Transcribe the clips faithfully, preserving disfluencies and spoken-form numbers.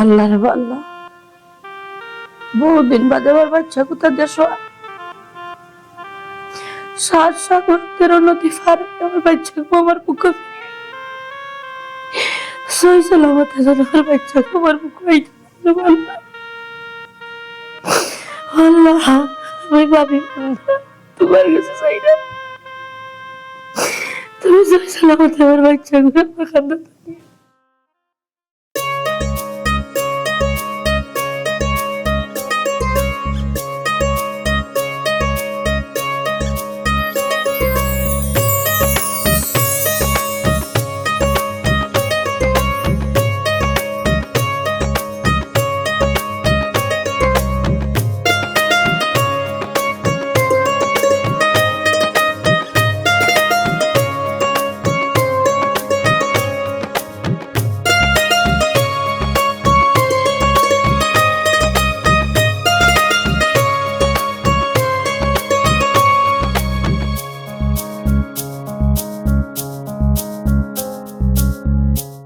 আল্লাহ রে আল্লাহ, বহুদিন বাদে আমার বাচ্চা কুতা দেশো। সাত সাগর তেরো নদী পার অইয়া আমার বাচ্চা গু আমার বুকো। সহি সালামতে যেন আমার বাচ্চা গু আমার বুকো আইতে পারে, আল্লাহ। আল্লাহ, আমি ভাবি, তোমার কাছে চাই না। তুমি সহি সালামতে আমার বাচ্চা গু আমার কান্দা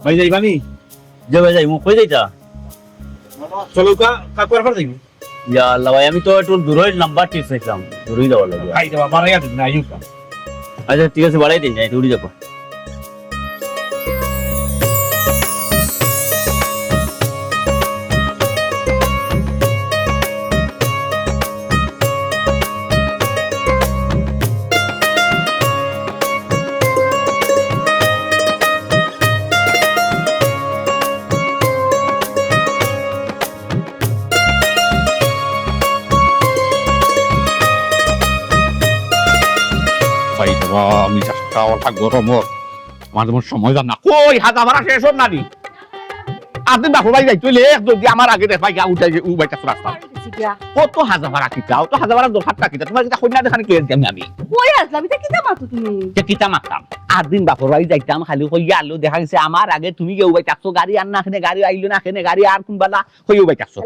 ভাই যাইবানি? যে ভাই যাইমু, কই যাইতা? চলো কা, কাকুয়ার পার যাইমু। ইয়া আল্লাহ ভাই, আমি তো একটু দূরই নাম্বার টিপস নিছিলাম, দূরই যাওয়া লাগে। খাই যাবা, বাড়াইয়া দিন না, আইও কা। আচ্ছা ঠিক আছে, বাড়াই দিন, যাই, উড়ি যাবো। ভাই বাবা, আমি যাত্রা ওটা গরম ওর। আমার যেমন সময় যার না। কই, হাজা ভাড়া শেষ হল না নি? আর দিন বাপর বাড়ি যাইতে হইলে এক যদি আমার আগে দেখ ভাই, উঠে উবাই কাছে রাস্তা। কত হাজা ভাড়া কিতা? অত হাজা ভাড়া দরকার টা কিতা? তোমার কিতা কইনা দেখানি কে আমি আমি? কই আসলাম? এটা কিতা মাতো তুমি? যে কিতা মাতাম? আর দিন বাপর বাড়ি যাইতাম, খালি কইয়া আলো দেখা গেছে আমার আগে তুমি গিয়া উবাই থাকছো, গাড়ি আর না কেনে, গাড়ি আইলো না কেনে, গাড়ি আর কোন বালা কইয়া উবাই থাকছো।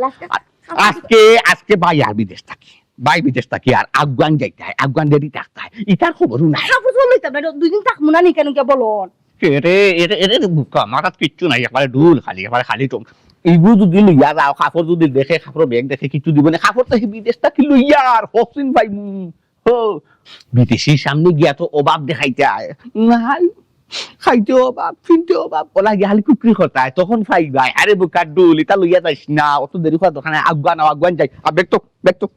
আজকে, আজকে ভাই আর বিদেশ থাকি। ভাই বিদেশ থাকি আর আফগান যাইতায়, আফগান দেরি থাকতায়। ইতার খবরও নাই। কাপড় চোপড় লইতাম না, দুই দিন থাকমু না নি কেন কে বলুন? এরে, এরে, এরে, এরে বুকা, মাথাত কিচ্ছু নাই, একবারে ঢুল খালি, একবারে খালি টম। ইগু যদি লইয়া যাও, কাপড় যদি দেখে, কাপড় ব্যাগ দেখে, কিচ্ছু দিব না। কাপড় তো হে বিদেশ থাকি লইয়া আর হকসিন ভাই, উম, হো, বিদেশির সামনে গিয়া তো অভাব দেখাইতে আয়। নাই, খাইতে অভাব, ফিনতে অভাব, ওলা গিয়া খালি কুকরি করতায়, তখন ফাইবায়। আরে বুকা ঢুল, ইতা লইয়া যাইস না, অত দেরি করার দরকার নাই, আগুয়ান, আগুয়ান যাই। আর ব্যাগ তো, ব্যাগ তো,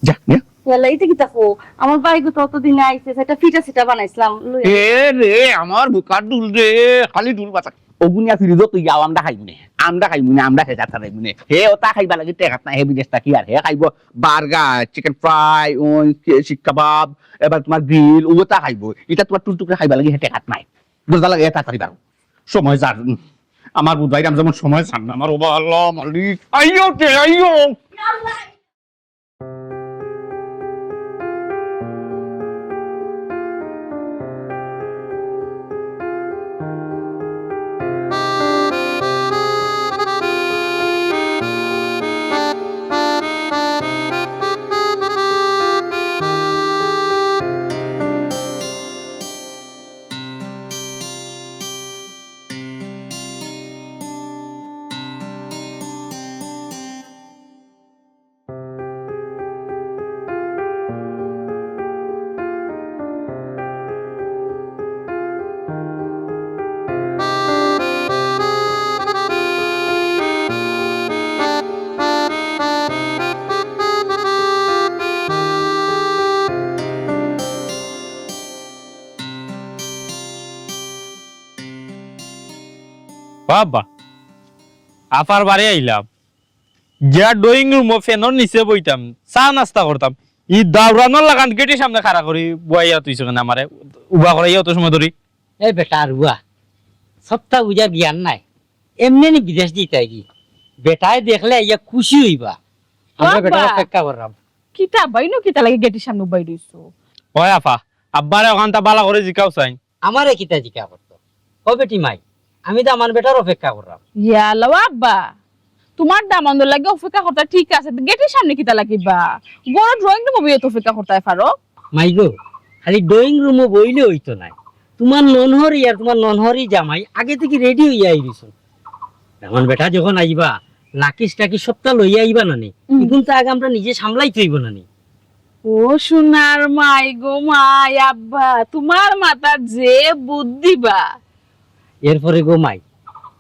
যা, নিয়া। ইয়াল্লা, ইতা কিতা কও? আমার ভাইগু তো অতদিন আইছে, সেটা ফিটা সিটা বানাইছিলাম, লইয়া। এ রে, আমার বুকা ঢুল রে, খালি ঢুল বাতা। ওগুনিয়া ফিরিজো তুই যাও, আমরা খাইমু নে। আমরা খাইমু নে, আমরা হেজা তারাইমু নে। হে ওটা খাইবা লাগি টেকাত নাই, হে বিদেশ থাকি আর হে খাইবো বার্গার, চিকেন ফ্রাই, ওই শিক কাবাব, এবার তোমার গ্রিল, ওটা খাইবো। ইটা তোমার টুকটুকরে খাইবা লাগি হে টেকাত নাই। দরজা লাগে তাড়াতাড়ি বারো। সময় যার, উম, আমার বুধ ভাইরাম যেমন সময় যার না, আমার ওবা আল্লাহ মালিক। আইও তে, আইও। বাবা, আফার বাড়ি আইলাম, গিয়া ড্রয়িং রুমো ফ্যানর নিচে বইতাম, চা নাস্তা করতাম। ই দাওরানোর লাগান গেটের সামনে খাড়া করি বইয়া তুইছে কেনে আমারে, উবা করাইয়া অত সময় ধরি। এ বেটা, আর উবা, সপ্তাহ বুঝা জ্ঞান নাই, এমনি নি বিদেশ দিতায় কি? বেটায় দেখলে আইয়া খুশি হইবা। আমরা বেটার অপেক্ষা করলাম। কিতা আব্বা, ইনো কিতা লাগি গেটের সামনে উবাই রইছো? ওই আফা, আব্বারে ওখানটা বালা করে জিকাও চাই। আমারে কিতা জিকা করতো? ও বেটি মাই, আমি তো আমার বেটার অপেক্ষা করলাম। ইয়া আল্লাহ, ও আব্বা, তোমার দামান্দর লাগি অপেক্ষা করতা ঠিক আছে, গেটের সামনে কিতা লাগিবা? ঘরো ড্রয়িং রুমো বইয়া তো অপেক্ষা করতায় পারো। মাই গো, খালি ড্রয়িং রুমো বইলে হইতো নায়। তোমার ননহরি আর তোমার ননহরি জামাই আগে থাকি রেডি হইয়া আইরিছইন। দামান বেটা যখন আইবা, লাকিস টাকিস সবটা লইয়া আইবা না নি? হুম। ইগুন তো আগে আমরা নিজে সামলাইতে অইবো না নি? ও সোনার মাই গো মাই, আব্বা, তুমার মাথাত যে বুদ্ধি বা। এরপরে গো মাই,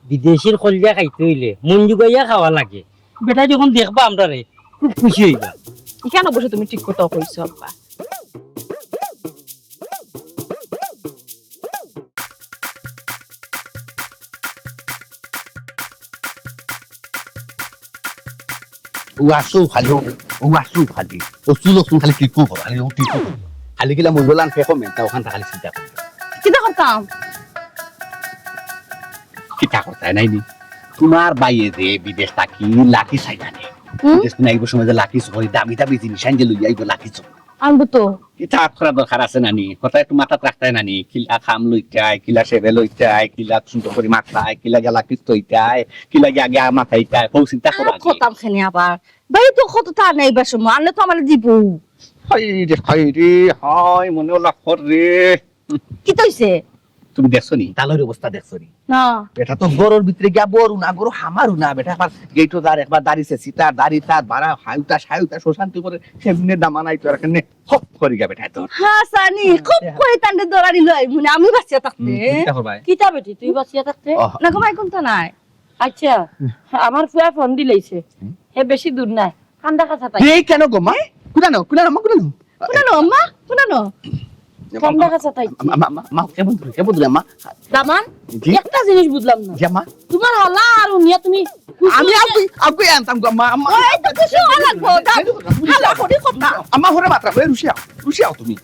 বিদেশির কলিজা খাইতে অইলে মন জুগাইয়া খাওয়া লাগে। বেটা যখন দেখবা আমরারে, খুব খুশি অইবা। ইখান অবশ্য তুমি ঠিক কথা কইছো, আব্বা। ও আসু খালি, ও, ও আসু খালি, ও চুল, ও চুল খালি টিপু করে, খালি ও টিপু করে। খালি কিলা মঙ্গলান ফেকো মেনটা, ওখানটা খালি চিন্তা করে। কিতা করতাম? কিতা করতায় নায় নি? তুমার ভাইয়ে যে বিদেশ থাকি লাকি চাইনা নি। হুম? বিদেশ থাকি আইবার সময় যে লাকি চুরি, দামি দামি জিনিস আইন যে লইয়া আইবো লাকি চুরি। আনবো তো। ইতা আত করা দরকার আছে না নি? কথা একটু মাথাত রাখতায় না নি? কিলা খাম লইতায়, কিলা সেবে লইতায়, কিলা সুন্দর করি মাথায়, কিলা গেলা কিস্ত হইতায়, কিলা গিয়া গিয়া মাথাইতায়, কও চিন্তা করো আর আগে। খতাম খেনে আবার। ভাই তো কত তা নেই বা সময়, আনলে তো আমার দিব। হায় রে, হায় রে, হায় মনে হলো খর রে। কিতা অইছে? তুমি দেখছো নি? তালর অবস্থা দেখছো নি? না। বেটা তো ঘরর ভিতরে গিয়া বড় না, ঘরো হামারু না, বেটা একবার গেটো যার, একবার দাড়ি ছেছি, তার দাড়ি তার বাড়া, হায়ুতা, হায়ুতা, শোষান্তি করে, সেমনে দামান আইতো, আর এখানে হপ করে গিয়া বেটা তোর। হ্যাঁ, সানি, খুব করে তান্ডে দৌড়ানি লই, মনে আমি বাঁচিয়া থাকতে। হুম, কিতা করবায়? কিতা বেটি, তুই বাঁচিয়া থাকতে? ওহ। না গো মাই, কোনটা নাই? আচ্ছা, আমার ফুয়া ফোন দিলাইছে। হুম। হে বেশি দূর নাই, কান্দা কাছা তাই। এই কেন গো মা? কুনানো, কুনানো, মা, কুনানো? কুনানো, আম্মা? কুনানো? কান্দা কাছা তাই। মা, মা, মা, মা, কেমন দূরে, কেমন দূরে, আম্মা? দামান, জি? একটা জিনিস বুঝলাম না। জি, আম্মা? তোমার হালা আর উনিয়া তুমি খুশি আমি হইতে আগুই, আগুই আনতাম গো, আম্মা, আম্মা। ওই তো খুশি হওয়া লাগবো, দাম। হালা করি কথা। আম্মা, হরে মাত্রা, হরে রুশিয়া, রুশিয়া তুমি।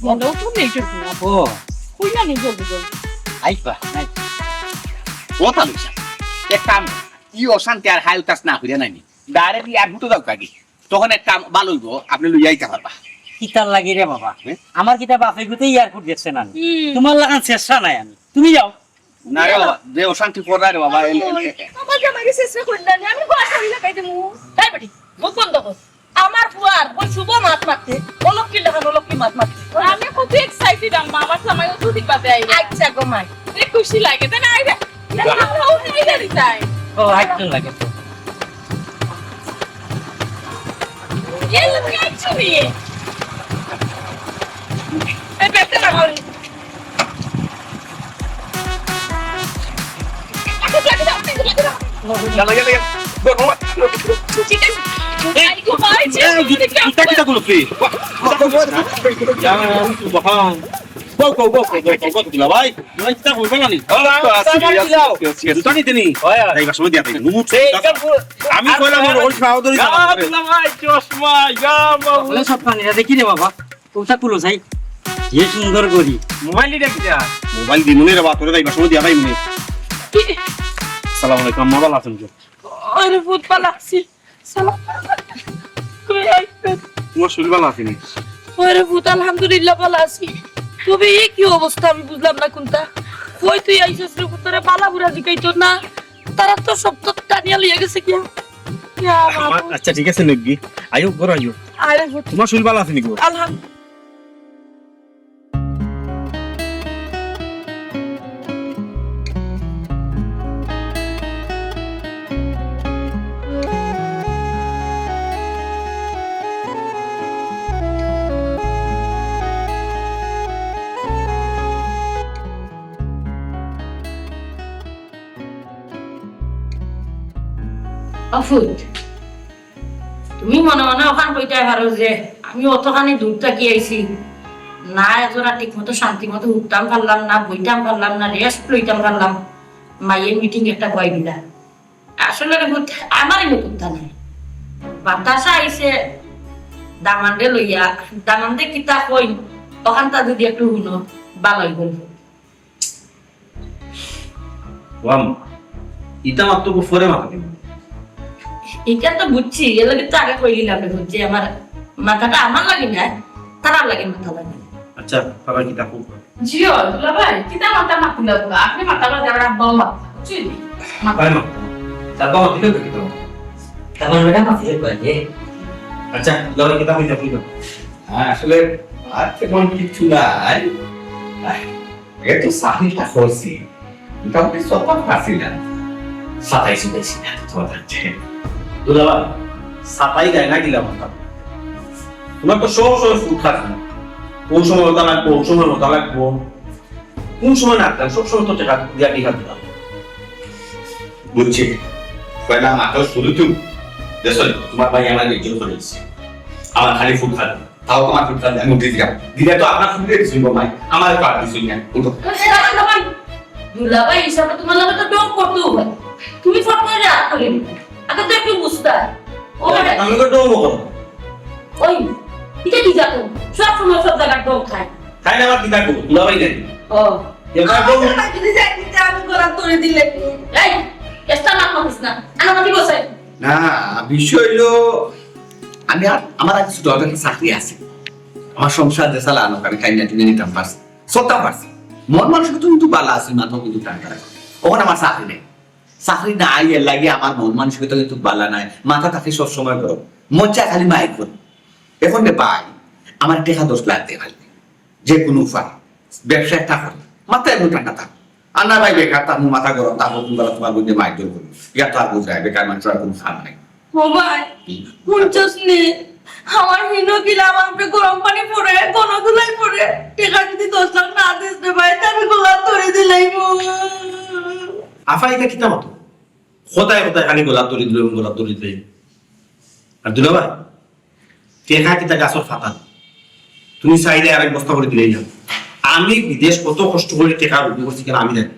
বলো তো নেই তো না। ও। কই না নি জলদি জলদি। আইবা, আইবা। ও তালুক সাব, এক কাম, ই অশান্তি আর হায় উতাস না করিয়া নাইনি। ডাইরেক্ট ইয়ার হুটো যাও কাকি। তখন এক কাম ভালো হইব, আপনি লইয়া আইতে পারবা। কিতার লাগি রে বাবা? হ্যাঁ? আমার কিতা বাপে গুতে এয়ারপোর্ট দেখছে না নি? হুম। তোমার লাগান চেষ্টা নাই আমি। তুমি যাও। না রে বাবা, যে অশান্তি করায় রে বাবা, এ, এ, এ। আমার জামাইরে চেষ্টা করি না নি, আমি ঘর ছাড়ি লাগাই দেবো। তাই বেটি, মুখ বন্ধ কর। আমার ফুয়ার ওই শুভ মাত মারতে, অলক্ষী লাখান অলক্ষী মাত মারতে। আমি কত এক্সাইটেড আম্মা, আমার জামাই ও ছুটি পাতে আইবে। আচ্ছা গো মাই। এ খুশি লাগে, তাই না? আইবে। তাই না? আমরা ও নিয়ে যাই তাই। ও, আইতো লাগে তো। এ লোক আইছো নি? এই ব্যাগটা রাখো। ঠিক আছে। এই, এই, জুতা কিতা করলি? বউ, বউ, বউ, বউ, বউ, দুলা ভাই। জুতা কিতা করলি, না নি? জুতা নিতে নি? যাইবার সময় দিয়া থাকি। আমি কইলাম, ওর ওই সাহদরি না, দুলা ভাই, চশমা, ইয়া বাবু। বলে সব পানি, দেখি রে বাবা। কোনটা খুলো যাই? যে সুন্দর করি। মোবাইল দিটা কিটা? মোবাইল দিমুনে রে বা, তোরে যাইবার সময় দিয়া পাইমুনে। কি? আসসালামু আলাইকুম, আম্মা ভালা আছইন নি? আরে পুত ভালা আছি। সালাম। কই আইছেন? তোমার শরীর ভালা আছে নি? আরে পুত আলহামদুলিল্লাহ ভালা আছি। তবে এই কি অবস্থা আমি বুঝলাম না কোনটা। কই তুই আইছস রে পুত, তোরে ভালা বুরা জিকাইতো না। তারা তো সব তো টানিয়া লইয়া গেছে কি? ইয়া আমার, বাবা। আচ্ছা, ঠিক আছে, নেগি। আইও, ঘর আইও। আরে, তোমার শরীর ভালা আছে নি গো? আলহাম-, অফুত, তুমি মনে মনে অখান কইতায় পারো যে আমি অতখানি দূর থাকি আইছি, না এজরা ঠিক মতো শান্তি মতো উঠতাম পারলাম না, বইতাম পারলাম না, রেস্ট লইতাম পারলাম, মাইয়ে মিটিং একটা বয় দিলা। আসলে রে পুত, আমারই নতুনতা নাই। বাতাসা আইছে দামানরে লইয়া, দামানরে কিতা কই, অখানটা যদি একটু হুনো, ভালা অইবো। ওয়াম, ইতা মাত্র গো ফরে মাথা দিব। ইটা তো বুঝছি, এর লাগি তো আগে কই দিলাম রে, বুঝছি, আমার মাথাটা আমার লাগি না, তারার লাগি মাথা লাগে। আচ্ছা, তারা কিতা খুব জিও, দুলা ভাই, কিতা মাথা মাতিলা বুলা? আপনি মাথা বাদ আমার আব্বাও মাথা, বুঝলি? মাথা। ভাই মা, তার বাবা দিলে তো কিতা? তারপর বেটা মাথা ঠিক করে দে। আচ্ছা, দুলা ভাই কিতা কইতা কইতা? হ্যাঁ, আসলে আর তেমন কিছু নাই। আহ, এ তো চাকরিটা করছি, মোটামুটি চলতাম পারছি না। সাতাইশ উঠাইছি না, তোমার হাতে। দুলাভাই, সাতাই দেয় না কিলা মাথা? তোমার তো সব সময় ফুট খাচ্ছি। কোন সময় ওটা লাগবো, কোন সময় ওটা লাগবো, কোন সময় না লাগবো, সব সময় তো টেকা দিয়া টেকা দিলাম। বুঝছি, পয়লা মাত্র শুরু তো, দেখো, তোমার ভাই আমার একজন করে দিচ্ছে, আমার খালি ফুট খাচ্ছি। তাও তোমার ফুটবল আমি উঠে দিলাম। দিলে তো আপনার ফুটে দিছিল গো ভাই, আমার তো আর কিছুই না। উঠো। তো সেটা তো ভাই, দুলাভাই হিসাবে তোমার লগে তো ডং করতেও হয়। তুমি ফট করে রাগ করে নিবে। আগে তো একটু বুঝতে হয়। ও বেটা, আমি তো ডং করব। ওই, এটা কি জাতো? সব সময় সব জায়গায় ডং খায়। খাই না, আবার কি থাকবো? দুলাভাই নাই। ও। এবার ডং। যদি যাই দিতে আমি গলা ধরে দিলে। এই, এক্সট্রা না মাতিস না। আনামাতি বসে। না, বিষয় হইলো, আমি আর, আমার আর কিছু দরকারি চাকরি আছে। আমার সংসার যে চালানো, আমি খাই না, টিনে নিতাম পারছি, চলতাম পারছি। মন মানসিকতা কিন্তু ভালা আছে, মাথাও কিন্তু ঠান্ডা রাখে। ওখানে আমার চাকরি নেই, চাকরি নাই, এর লাগি আমার মন মানসিকতা কিন্তু ভালা নাই, মাথা থাকে সব সময় গরম, মন চায় খালি মাইর করে। এখন রে ভাই, আমার টেকা দশ লাখ দে খালি, যে কোনো উপায়, ব্যবসা একটা করি, মাথা এমন ঠান্ডা থাক। আর না ভাই, বেকার থাকবো, মাথা গরম থাকবো, কোন বেলা তোমার মধ্যে মাইর জোর করবো, ইয়া তো আর বুঝায়, বেকার মানুষ আর কোনো কাম নাই। ও ভাই, হুম। কোন চোষ নেই? আমার হিনো কিলা আমার উপরে গরম পানি পড়ে, গণ ধুলাই পড়ে। টেকা যদি দশ লাখ না দিস রে ভাই, তে আমি গলা ধরে দিলাইমু। আফা, এটা কিতা মাতো? কথায় কথায় খালি গলা ধরে দিল, গলা ধরে দিল। আর দুলাভাই, টেকা কিতা গাছর পাতা? তুমি চাইলে আরেক বস্তা করে দিলেই না। আমি বিদেশ কত কষ্ট করে টেকা রুজি করছি, কেন আমি জানি।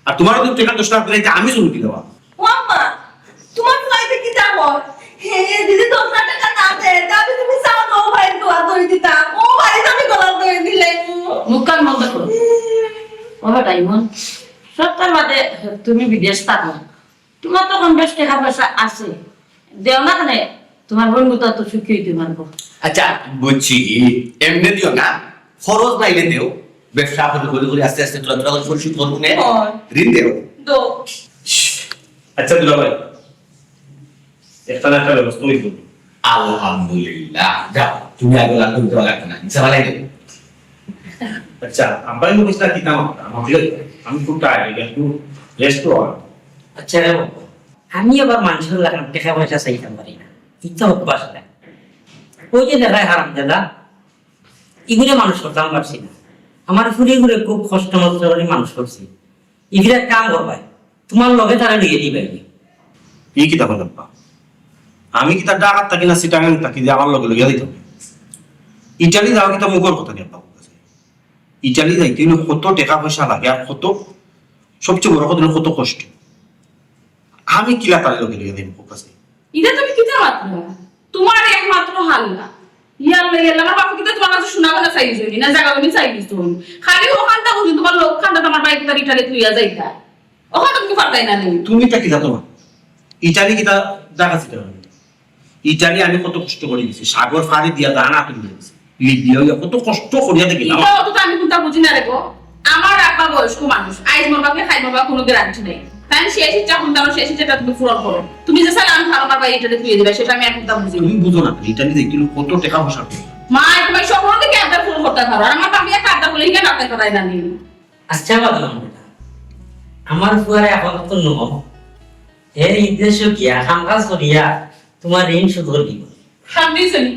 আর তোমার যদি টেকা দশ লাখ দিলে, আমি শুরু দিলে। ও আম্মা, তোমার ফ্লাইটে কিতা হয়? হে, যদি দশ লাখ টেকা না দেয়, তাহলে তুমি চাও না, ও ভাই গলা ধরে দিতাম। ও ভাই, আমি গলা ধরে দিলে। মুখ কান বন্ধ করো। ও ডায়মন্ড, সপ্তাহ বাদে তুমি বিদেশ থাকো। তোমার তো কম বেশ টেকা পয়সা আছে, দেও না কেনে? তোমার বন্ধুটা তো সুখী হইতে পারবো। আচ্ছা, বুঝছি, এমনি দিও না, খরচ নাইলে দেও, ব্যবসা করে করে করে আস্তে আস্তে তোরা তোরা করে পরিশোধ করবো নে। হয়। ঋণ দেও। দো। আচ্ছা দুলাভাই, একটা না একটা ব্যবস্থা হইব। আলহামদুলিল্লাহ, যাও, তুমি আগে লাগবে দিতে পারবে না, ইনশাআল্লাহ দেবো। আচ্ছা, আব্বাই মুখ ইসলা কিতাম, আমাকে আমি খুব টায়ার্ড, একটু রেস্ট করো। আচ্ছা রে বাবা, আমি আবার মানুষের লাগান টেকা পয়সা চাইতাম পারি না, ইচ্ছা অভ্যাস নাই। ওই যে দেখায় হারাম দাদা, এগুলো মানুষ করতাম পারছি না। আমার ফুরি ঘুরে খুব কষ্ট মষ্ট করে মানুষ করছি। এগুলো এক কাম করবাই, তোমার লগে তারা লইয়ে দিবাই। ই কিতা কইলাম বা? আমি কিতা ঢাকাত থাকি না চিটাগাং থাকি যে আমার লগে লইয়া দিতাম? ইটালি যাওয়া কিতা মুখর কথা নি আব্বা? ইটালি যাইতে হইলে কত টেকা পয়সা লাগে আর কত, সবচেয়ে বড় কথা হইলো কত কষ্ট। আমি কিলা তার লগে লইয়া দিমু কাছে? ইটা তুমি কিতা মাতলা? তোমার একমাত্র হাল্লা। ইয়াল্লা, ইয়াল্লা, আমার বাপে কিতা তোমার কাছে সোনা গয়না চাইছইন নি, না জাগা জমি চাইছইন নি? খালি ওখানটা বুঝি তোমার লোক খান্ডা তোমার বাইক তার ইটালি তুইয়া যাইতা। ওখানে তুমি পারতাই না নি। তুমি তা কিতা তোমার? ইটালি কিতা জাগা ছিল না? ইটালি আমি কত কষ্ট করে গেছি, সাগর ফাড়ি দিয়া দানা তুলে গেছি। লিবিয়া হইয়া কত কষ্ট করিয়া দেখি না। ইটা অত তো আমি কোনটা বুঝি না রে গো। আমার আব্বা বয়স্ক মানুষ, আইজ মরবা কি কাইল মরবা কোনো গ্যারান্টি নাই। তাই শেষ ইচ্ছা কোনটা, আমার শেষ ইচ্ছাটা তুমি পূরণ করো। তুমি যে সালাম খাও আমার ভাই ইটালি তুলে দিবা, সেটা আমি এখন তা বুঝি না। তুমি বুঝো না, ইটালি দেখতে হইলে কত টাকা পয়সা লাগে। মা, তোমার স্বপ্ন থেকে আবদার পূরণ করতে পারো, আর আমার বাপে একটা আবদার করলে এখানে আবদার করাই না নি। আচ্ছা, বাবা, আমার ফুয়ারে আপাতত নো, হে এই দেশে গিয়া কাম কাজ করিয়া তোমার ঋণ শোধ করে দিব। শান্তি হইছে নি?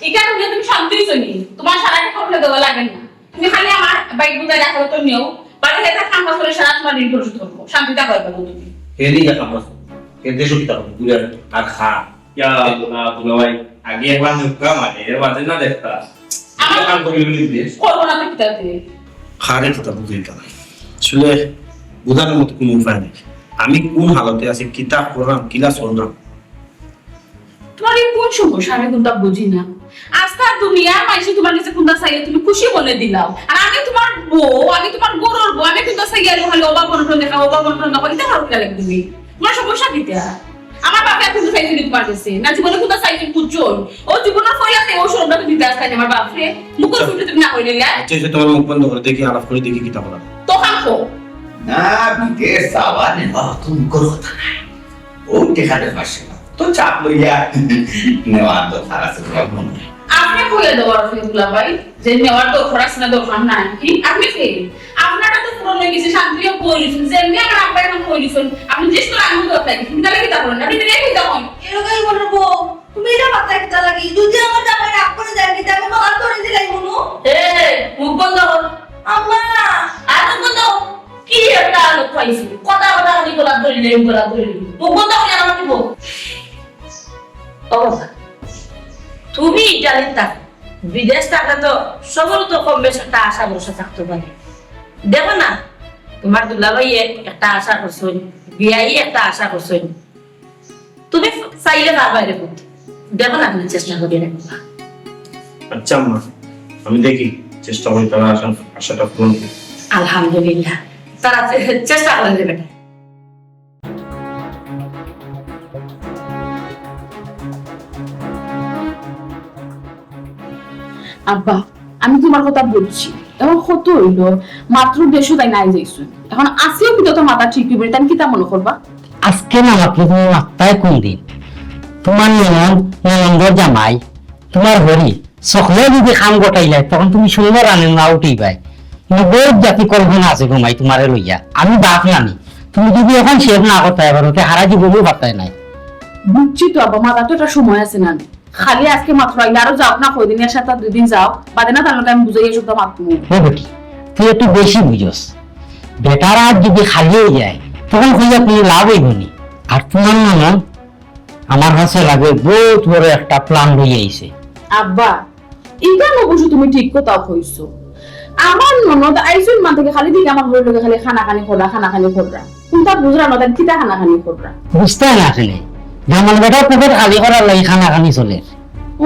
এখানে গিয়ে তুমি শান্তি হইছে নি? তোমার সারাটা খরচ দেওয়া লাগে না। তুমি খালি আমার বাইক বুঝাই রাখো তো নিও। বাড়ি যেটা কাম কাজ করে সারা তোমার ঋণ পরিশোধ করবো। শান্তিটা পাইবে না তুমি। হে দিকে কাম কাজ। হে দেশে কিতা করবো? ঘুরে আর খা। ইয়া আল্লাহ, দুলাভাই, আগে একবার নুক্কা মারে, এর বাদে না দেখতা। আমার কাম করি বলি দিয়ে। করবো না তো কিতা দিয়ে? খারে কিতা বুঝাইতাম। আসলে বুঝানোর মতো কোনো উপায় নেই। আমি কোন হালতে আছি, কিতা করলাম, কিলা চললাম। তোমার এই কোন সমস্যা? আমি কোনটা বুঝি না। আস্তা দুনিয়ার মাইনষে তোমার কাছে কোনটা চাইলে তুমি খুশি মনে দিলাও, আর আমি তোমার বউ, আমি তোমার গরুর বউ, আমি কোনটা চাইলে খালি অভাব অনটন দেখা, অভাব অনটন দেখা, এটা ভালো লাগে তুমি। তোমার সমস্যা কিতা? আমার বাপে আর কোনটা চাইছে নি তোমার কাছে? না জীবনে কোনটা চাইছে বুঝছো? ও জীবনে ফইরা আছে, ও সরমটা তুমি দিতে আসতে আমার বাপরে। মুখে আচ্ছা। শুনতে তুমি না হইলে, হ্যাঁ? আচ্ছা, এই যে তোমার মুখ বন্ধ করে দেখি, আলাপ করে দেখি কিতা বলা। তখন কো। না, বিদেশ যাওয়া নেওয়া তো মুখর কথা নাই। ও টেকা দেবার সেবা তো চাপ লইয়া নেওয়ার দরকার আছে তোমার মনে হয়। আর আমি কইয়া দেওয়ার আছে দুলাভাই, যে নেওয়ার দরকার আছে না, দরকার নাই। কি? আপনি কি? আপনারটা তো পুরো হয়ে গেছে, শান্তি হয়ে কই দিছেন। যেমনি আমার আব্বা এখন কই দিছেন, আপনি জিজ্ঞেস করে আমি দরকার কি? তাহলে কিতা করেন? আপনি বিদায় কিতা করেন? এরকমই বলবো। তুমি এটা মাথায় কিতা লাগি? যদি আমার জামাই রাগ করে যায়, কিতা আমি বাবার ধরে দিলাই মনু? এ, মুখ বন্ধ কর। আম্মা! আর মুখ বন্ধ কর। কি একটা আলোক পাইছি? কথা কথা খালি গোলাপ ধরিলে, গোলাপ ধরিলে। মুখ বন্ধ করে আমার দিব। ও বাবা, তুমি ইটালিত থাকো, বিদেশ থাকলে তো সবরও তো কম বেশ একটা আশা ভরসা থাকতো পারে। দেখো না, তোমার দুলাভাইয়ে একটা আশা করছইন, বিয়াই একটা আশা করছইন, তুমি চাইলে পারবায় রে পুত। দেখো না, তুমি চেষ্টা করি দেখো। আচ্ছা আম্মা, আমি দেখি, চেষ্টা করি তার আশা, আশাটা পূরণ করি। আলহামদুলিল্লাহ, তারা চে-, চেষ্টা করে রে বেটা। আব্বা, আমি তোমার কথা বুঝছি। এখন কত হইল, মাত্র দেড়শো তাই নাই যাইছুন। এখন আজকেও কিন্তু তো মাথা ঠিক হইবে, তাই কিতা মনে করবা? আজকে না মাত্র তুমি মাত্তায় কোন দিন? তোমার ননদ, ননদর জামাই, তোমার হরি, সকলে যদি কাম গটাইলায়, তখন তুমি সুন্দর আনন্দ উঠিবায়। কিন্তু বহুত জাতি কল্পনা আছে গো মাই তোমারে লইয়া। আমি বাপ নানি, তুমি যদি এখন শেষ না করতে পারো, তে হারা জীবনও পারতায় নাই। বুঝছি তো আব্বা, মাথা তো একটা সময় আছে না নি। খালি আজকে মাত্র আইলে, আরো যাও না, কয়দিন, এক সপ্তাহ, দুই দিন যাও, বাদে না তার লগে আমি বুঝাই এসব তো মাত্র। ও বেটি, তুই একটু বেশি বুঝস। বেটার হাত যদি খালি হয়ে যায়, তখন কইয়া কোনো লাভ হইব নি। আর তোমার ননদ আমার কাছে লাগে বহুত বড় একটা প্ল্যান লইয়া আইছে। আব্বা, ইখান অবশ্য তুমি ঠিক কথা কইছো। আমার ননদ আইছইন মান থাকি খালি দেখি আমার হরির লগে খালি কানাকানি কররা, কানাকানি কররা। কুনতা বুঝরা না, তাই কিতা কানাকানি কররা? বুঝতায় না কেনে? জামাই বেটার পকেট খালি করার লাগি কানাকানি চলের।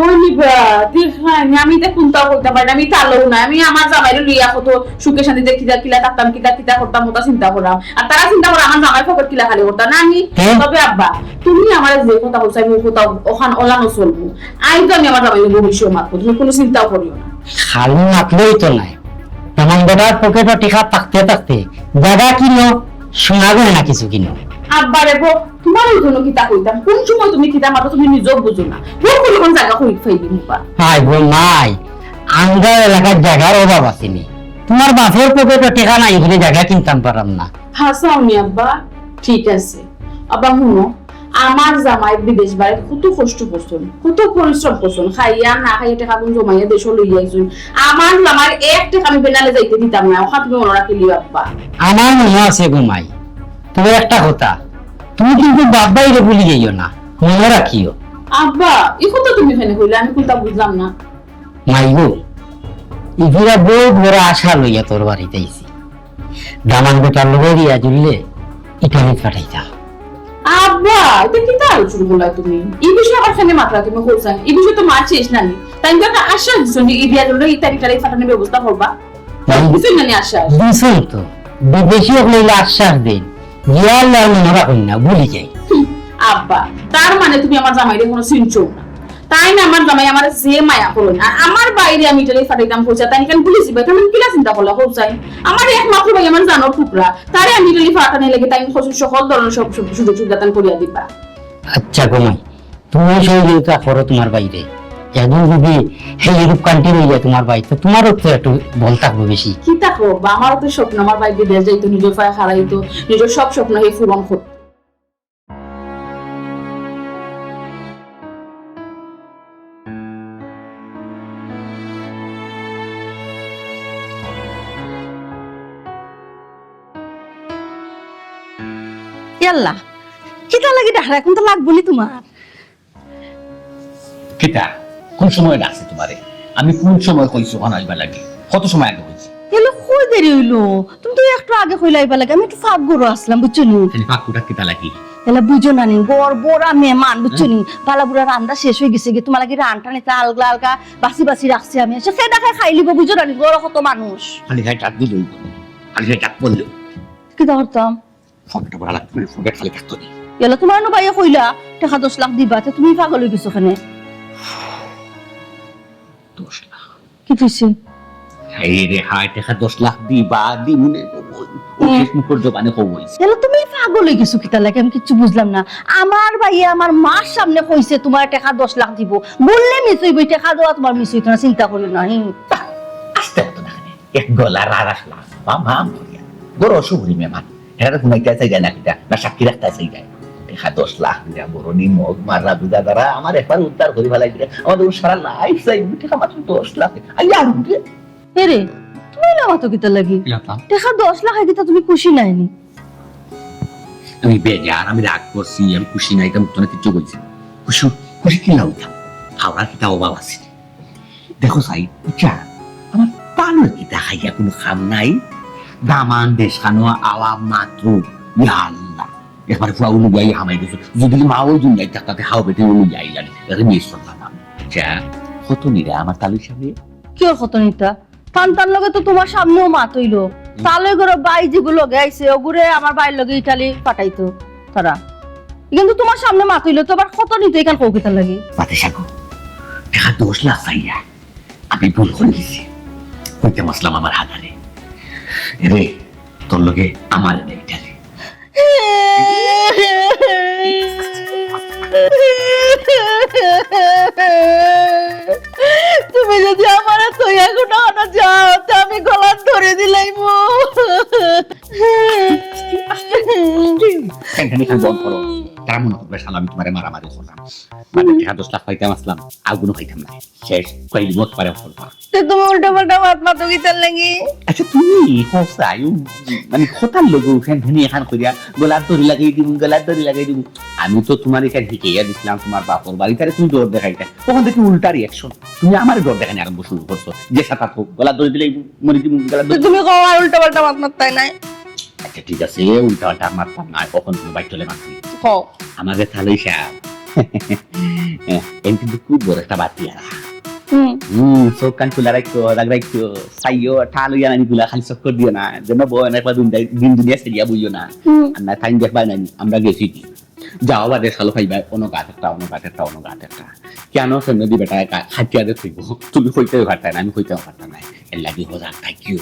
ওই নিবা, দেখরায়নি, আমি ইতা কুনতা কইতাম পারি না, আমি ইতা আলাউ না। আমি আমার জামাইরে লইয়া কত সুখে শান্তিতে কিতা কিলা থাকতাম, কিতা কিতা করতাম, ওটা চিন্তা কররাম। আর তারা চিন্তা কররা আমার জামাইর পকেট কিলা খালি করতা না আমি। হ্যাঁ। তবে আব্বা, তুমি আমারে যে কথা কইছো, আমি ও কথা অখান অলানো চলমু। আইন তো আমি আমার জামাইরে ভবিষ্যৎ মাতমু, তুমি কুনু চিন্তাও করিও না। খালি মাতলেই তো নায়, জামাই বেটার পকেটো টেকা থাকতে থাকতে জাগা কিনো, সোনা গয়না কিছু কিনো। আব্বা রে বো, তোমার ওই জন্য কিতা কইতাম, কোন সময় তুমি কিতা মাতো তুমি নিজেও বুঝো না। ভুল করে কোন জাগা কই ফাইলি মুবা। হায় গো মাই, আমরার এলাকার জাগার অভাব আছে নি। তোমার বাপর পকেটো টেকা নাই, এখানে জাগা কিনতাম পারাম না। হাছাউ নি আব্বা, ঠিক আছে। আব্বা হুনো, আমার জামাই বিদেশ বাড়িত কত কষ্ট করছইন, কত পরিশ্রম করছইন, খাইয়া না খাইয়া টেকাগুন জমাইয়া দেশো লইয়া আইছইন। আমার জামাইর এক টেকা আমি বেনালে যাইতে দিতাম না, অখান তুমি মনো রাখিলিও আব্বা। আমার মনো আছে গো মাই, তবে একটা কথা, তুমি কিন্তু বাপ ভাইরে ভুলি যাইও না, মনো রাখিও। আব্বা, ই কথা তুমি কেনে কইলা, আমি কুনতা বুঝলাম না। মাই গো, ইদিরা বহুত বড় আশা লইয়া তোর বাড়িত আইছি। দামান বেটার লগে বিয়া জুড়লে ইটালিত পাঠাইতাম। আব্বা, ইটা কিতা আলোচনা করলা তুমি? ই বিষয়ে আবার কেনে মাতলা তুমি কইছাইন? ই বিষয়ে তো মা শেষ নানি। তাইন তো একটা আশ্বাস দিছইন যে ই বিয়া জুড়লে ইটালি, ইটালি পাঠানোর ব্যবস্থা করবা। তাইন দিছইন নানি আশ্বাস? দিছইন তো। বিদেশি হকলে আশ্বাস দেইন। বিয়ার লাই মনে রাখইন না, ভুলি যাই। হুম, আব্বা, তার মানে তুমি আমার জামাইরে কুনু চিনছো না? তাইন আমার জামাই আমারে যে মায়া করইন, আর আমার ভাইরে আমি ইটালি পাঠাইতাম কইছা, তাইন কেনে ভুলি যাইবা? তাইন কিলা চিন্তা করলা কইছাইন? আমার একমাত্র ভাই, আমার জানর টুকরা, তারে আমি ইটালি পাঠানির লাগি তাইন কইছইন সকল ধরনের সব সু-, সুযোগ সুবিধা তাইন করিয়া দিবা। আচ্ছা গো মাই, তুমি সহযোগিতা করো তোমার ভাইরে। একদিন যদি হে ইউরোপ কান্ট্রি লইয়া তোমার ভাই, তো তোমারও তো একটু বল থাকবো বেশি। কিতা কও বা, আমারও তো স্বপ্ন আমার ভাই বিদেশ যাইতো, নিজর পায়ে খাড়াইতো, নিজর সব স্বপ্ন হে পূরণ করতো। ইয়াল্লা, কিতা লাগি ডাকরা? এখন তো লাগবো নি তোমার। কিতা? কোন সময় ডাকছি তোমারে? আমি কোন সময় কইছি অখান আইবার লাগি? কত সময় আগে কইছি? এলো কই দেরি হইলো? তুমি তো একটু আগে কইলা আইবার লাগি। আমি একটু ফাঁক ঘরো আসলাম, বুঝছো নি? খালি ফাঁক ঘরো কিতা লাগি? এলা বুঝো না নি, ঘর বড়া মেহমান, বুঝছো নি? হ্যাঁ। বালা বুড়া রান্দা শেষ হয়ে গেছে গি, তোমার লাগি রান টানে তা আলগা আলগা বাসি বাসি রাখছি আমি। সে খেয়ে দেখায় খাইলিব, বুঝো না নি? ঘরো কত মানুষ। খালি খাই ডাক দিলে হইব। খালি খাই ডাক বললে। কিতা করতাম? ফোনটা বড় লাগতো না, ফোনটা খালি থাকতো না। ইয়াল্লা, তোমার নু ভাইয়ে কইলা, টেকা দশ লাখ দিবা, তে তুমি পাগল হয়ে গেছো কেনে? দশ লাখ? কি কইছে? হায় রে হায়, টেকা দশ লাখ দিবা, দিমুনে। ও শেষ মুখর জবানে কও অইছে। তাইলে তুমি পাগল অই গেছো কিতার লাগি? আমি কিচ্ছু বুঝলাম না। আমার ভাইয়ে আমার মার সামনে কইছে তুমার টেকা দশ লাখ দিবো, বললে মিস অইবো, টেকা দেওয়া তুমার মিস অইতো না, চিন্তা করিও না। হুম। আস্তে অত না, এক গলা রাড়া শালা, মা মা মরিয়া, বড় অসুখী মেহমান। হেরা তো ঘুমাইতে চাই যায় না কিতা, না সাক্ষী রাখতে চাই যায়। টেকা দশ লাখ দিয়া বড় নি মগ মাররা বুঝা দ্বারা আমার একবার উদ্ধার করি ফেলাই দিলে, আমাদের সারা লাইফ যাই, টেকা মাত্র দশ লাখ। আই আর উঠে। এরে, তুমি না মাতো কিতার লাগি? কিতা? টেকা দশ লাখ আই কিতা তুমি খুশি নাইনি? আমি বেজার, আমি রাগ করছি, আমি খুশি নাই, এটা মুক্ত না কিচ্ছু কইছি। খুশি, খুশি কি লাউতা? হাওড়া কিতা অভাব আছে? দেখো সাই, ইচ্ছা, আমার পালর কিতা খাইয়া কোনো কাম নাই। দামান দেশ খানো আওয়া মাত্র, ইয়া আল্লাহ। একবার ফুয়া উলু যাই হামাই গেছে। যদি মা ওই দুনিয়ায় থাকতে হাও বেটে উলু যাই জানি। আরে মিস করলাম আমি। যা, কত নিরা আমার তালুর সামনে? কিওর কত নিতা? তান তান লগে তো তুমার সামনেও মাত অইলো। তালই ঘরো ভাই যেগু লগে আইছে, ওগুরে আমার ভাইর লগে ইটালি পাঠাইতো তারা। কিন্তু তুমার সামনে মাত অইলো, তো আবার কত নিতে এখান কও কিতার লাগি? বাদে সাগু, টেকা দশ লাখ চাইয়া আমি ভুল করি দিছি। কইতাম আসলাম আমার হাতারে, "এরে, তোর লগে আমার নেই ইটালি।" তুমি যদি আমার তো এখন না যাও, তো আমি গলাত ধরি দিলাইমু। কেন, কেন, এখানে বন্ধ করো। তারা মনে করবে, "শালা, আমি তোমারে মারামারি করলাম।" মানে, টেকা দশ লাখ পাইতাম আসলাম, আগুনও পাইতাম না। শেষ, কইলি মত পারে করবা। তে তুমি উল্টা পাল্টা মাত মাতো কিতার লাগি? আচ্ছা, তুমি হসাই, উ, মানে, কথার লগে উখান ধুনি এখান করিয়া, "গলাত দড়ি লাগাই দিমু, গলাত দড়ি লাগাই দিমু।" আমি তো তোমার এখানে হিকাইয়া দিছিলাম, তোমার বাপর বাড়ি, তারে তুমি ডর দেখাইতা। ওখান থেকে উল্টা রিয়াকশন। তুমি আমার ডর দেখানি আরম্ভ শুরু করছো। যে সাথে থাকো, "গলাত দড়ি দিলে মরি দিমু, গলাত তো দড়ি।" তুমি কও আর উল্টা পাল্টা মাত মাততায় নাই। আচ্ছা, ঠিক আছে, উল্টা পাল্টা মাততাম না, কখন তুমি বাইক চলে মারছি। কও। আমাদের তালই সাহেব। এন কিন্তু খুব বড় একটা বাতি আর। হুম। হুম, চোখ কান খোলা রাখো, রাগ রাখো, চাইও, ঠাল অইয়া নানি গুলা খালি চক্কর দিও না, যেন বয় না, একবার দিন, দিন দুনিয়া সেরিয়া বইও না। হুম। আর না, টাইম দেখবা নানি, আমরা গেছি কি? যাও বাদে সালো পাইবা, অনো গাত একটা, অনো গাত একটা, অনো গাত একটা। কেন ফ্যামিলি বেটা একা খাটিয়া দে তুই? তুমি কইতেও পারতায় না, আমি কইতেও পারতাম না। এর লাগি হজাগ থাকিও।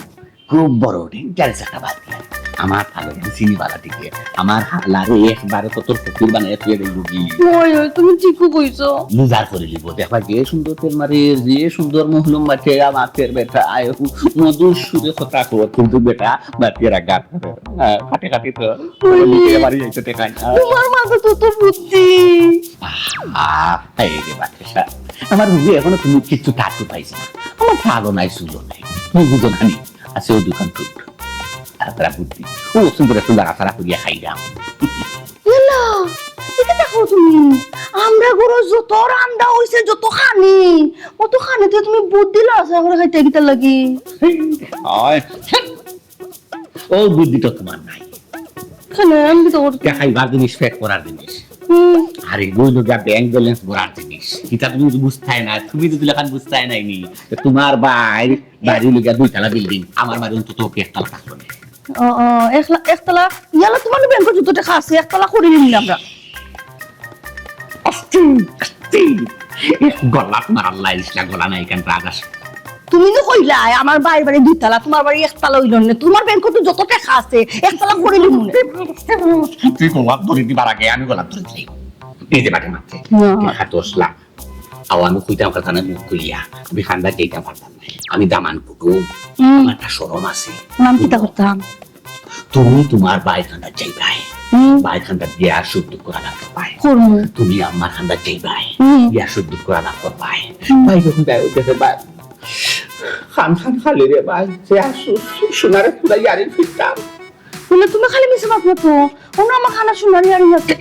খুব বড় ডেঞ্জারাস একটা বাতি। আমার ভালো চিনি বালা দিকে। আমার হালারে একবারে কত ফকির বানাইয়া তুই দেই রুগী। ওই, ওই, তুমি ঠিকও কইছো। লুজার করে লিব। দেখবা যে সুন্দর তেল মারে, যে সুন্দর মহলুম মারে, আমার তেল বেটা, আয়, মধুর সুরে কথা কো, কিন্তু বেটা, বাতি রাখা। হ্যাঁ, কাটে কাটে তো। ওই। মুখে বাড়ি যাইতে টেকায় না। তোমার মাঝে তো তো বুদ্ধি। আহা, এই রে বাতাসা। আমার রুগী এখনো তুমি কিচ্ছু টাটু পাইছো না। আমার ভালো নাই, সুলো নাই। তুমি বুঝো না নি? আছে ওই দোকান টুট। আর তারা বুদ্ধি। ও সুন্দর একটু লাড়াচাড়া করিয়া খাইলাম। ইয়াল্লা, এটা দেখো তুমি। আমরা গরু যত রান্দা হইছে, যত খানি, অত খানিতে তুমি বুদ্ধি লাড়াচাড়া করে খাইতে কিতার লাগি? আয়। ও বুদ্ধি তো তোমার নাই। কেন? আমি তো ওর কে খাইবার জিনিস, পেট করার জিনিস। হুম। আর এগু অইলো গিয়া ব্যাংক ব্যালেন্স ভরার জিনিস। ইটা তুমি তো বুঝতায় না, তুমি তো দুলাখান বুঝতায় নাই নি। তো তোমার বাড়ি, বাড়ি অইলো গিয়া দুইতলা বিল্ডিং, আমার বাড়ি অন্তত একতলা থাকলো না। ও, ও, একলা-, একতলা, ইয়াল্লা তোমার ব্যাংকে যত টেকা আছে, একতলা করি নিলাম আমরা। আস্তে, আস্তে। এক গলা তোমার আল্লাহ ইসলা গলা নাই কেন রাগ আছে। তুমি তো কইলাই, আমার বাড়ির বাড়ি দুইতলা, তোমার বাড়ি একতলা অইলো না। তোমার ব্যাংকে তো যত টেকা আছে, একতলা করি নিমু নে। তুই গলাত ধরি দিবার আগে আমি গলাত ধরি দিলাই। এই যে বাটে মারতে। না। টেকা দশ লাখ। আও আমি কইতাম কথা না মুখ খুলিয়া। আমি খান্দাত যাইতাম পারতাম না। আমি দামান কুটু। হুম। আমার একটা শরম আছে। নাম কিতা করতাম? তুমি তোমার ভাইর খান্দাত যাইবায়। হুম। ভাইর খান্দাত গিয়া সুখ দুঃখ আলাপ করবায়। করমু। তুমি আমার খান্দাত যাইবায়। হুম। গিয়া সুখ দুঃখ আলাপ করবায়। হুম। ভাই যখন যায়, ওই দেখে ভাই, খান খান খালি রে ভাই, যে আসু, সোনারে খুদাই আরে ফিরতাম। বলে, "তুমি খালি মিছা মাত মাতো, অনো আমার খানা সোনার ইয়ারিং আছে।"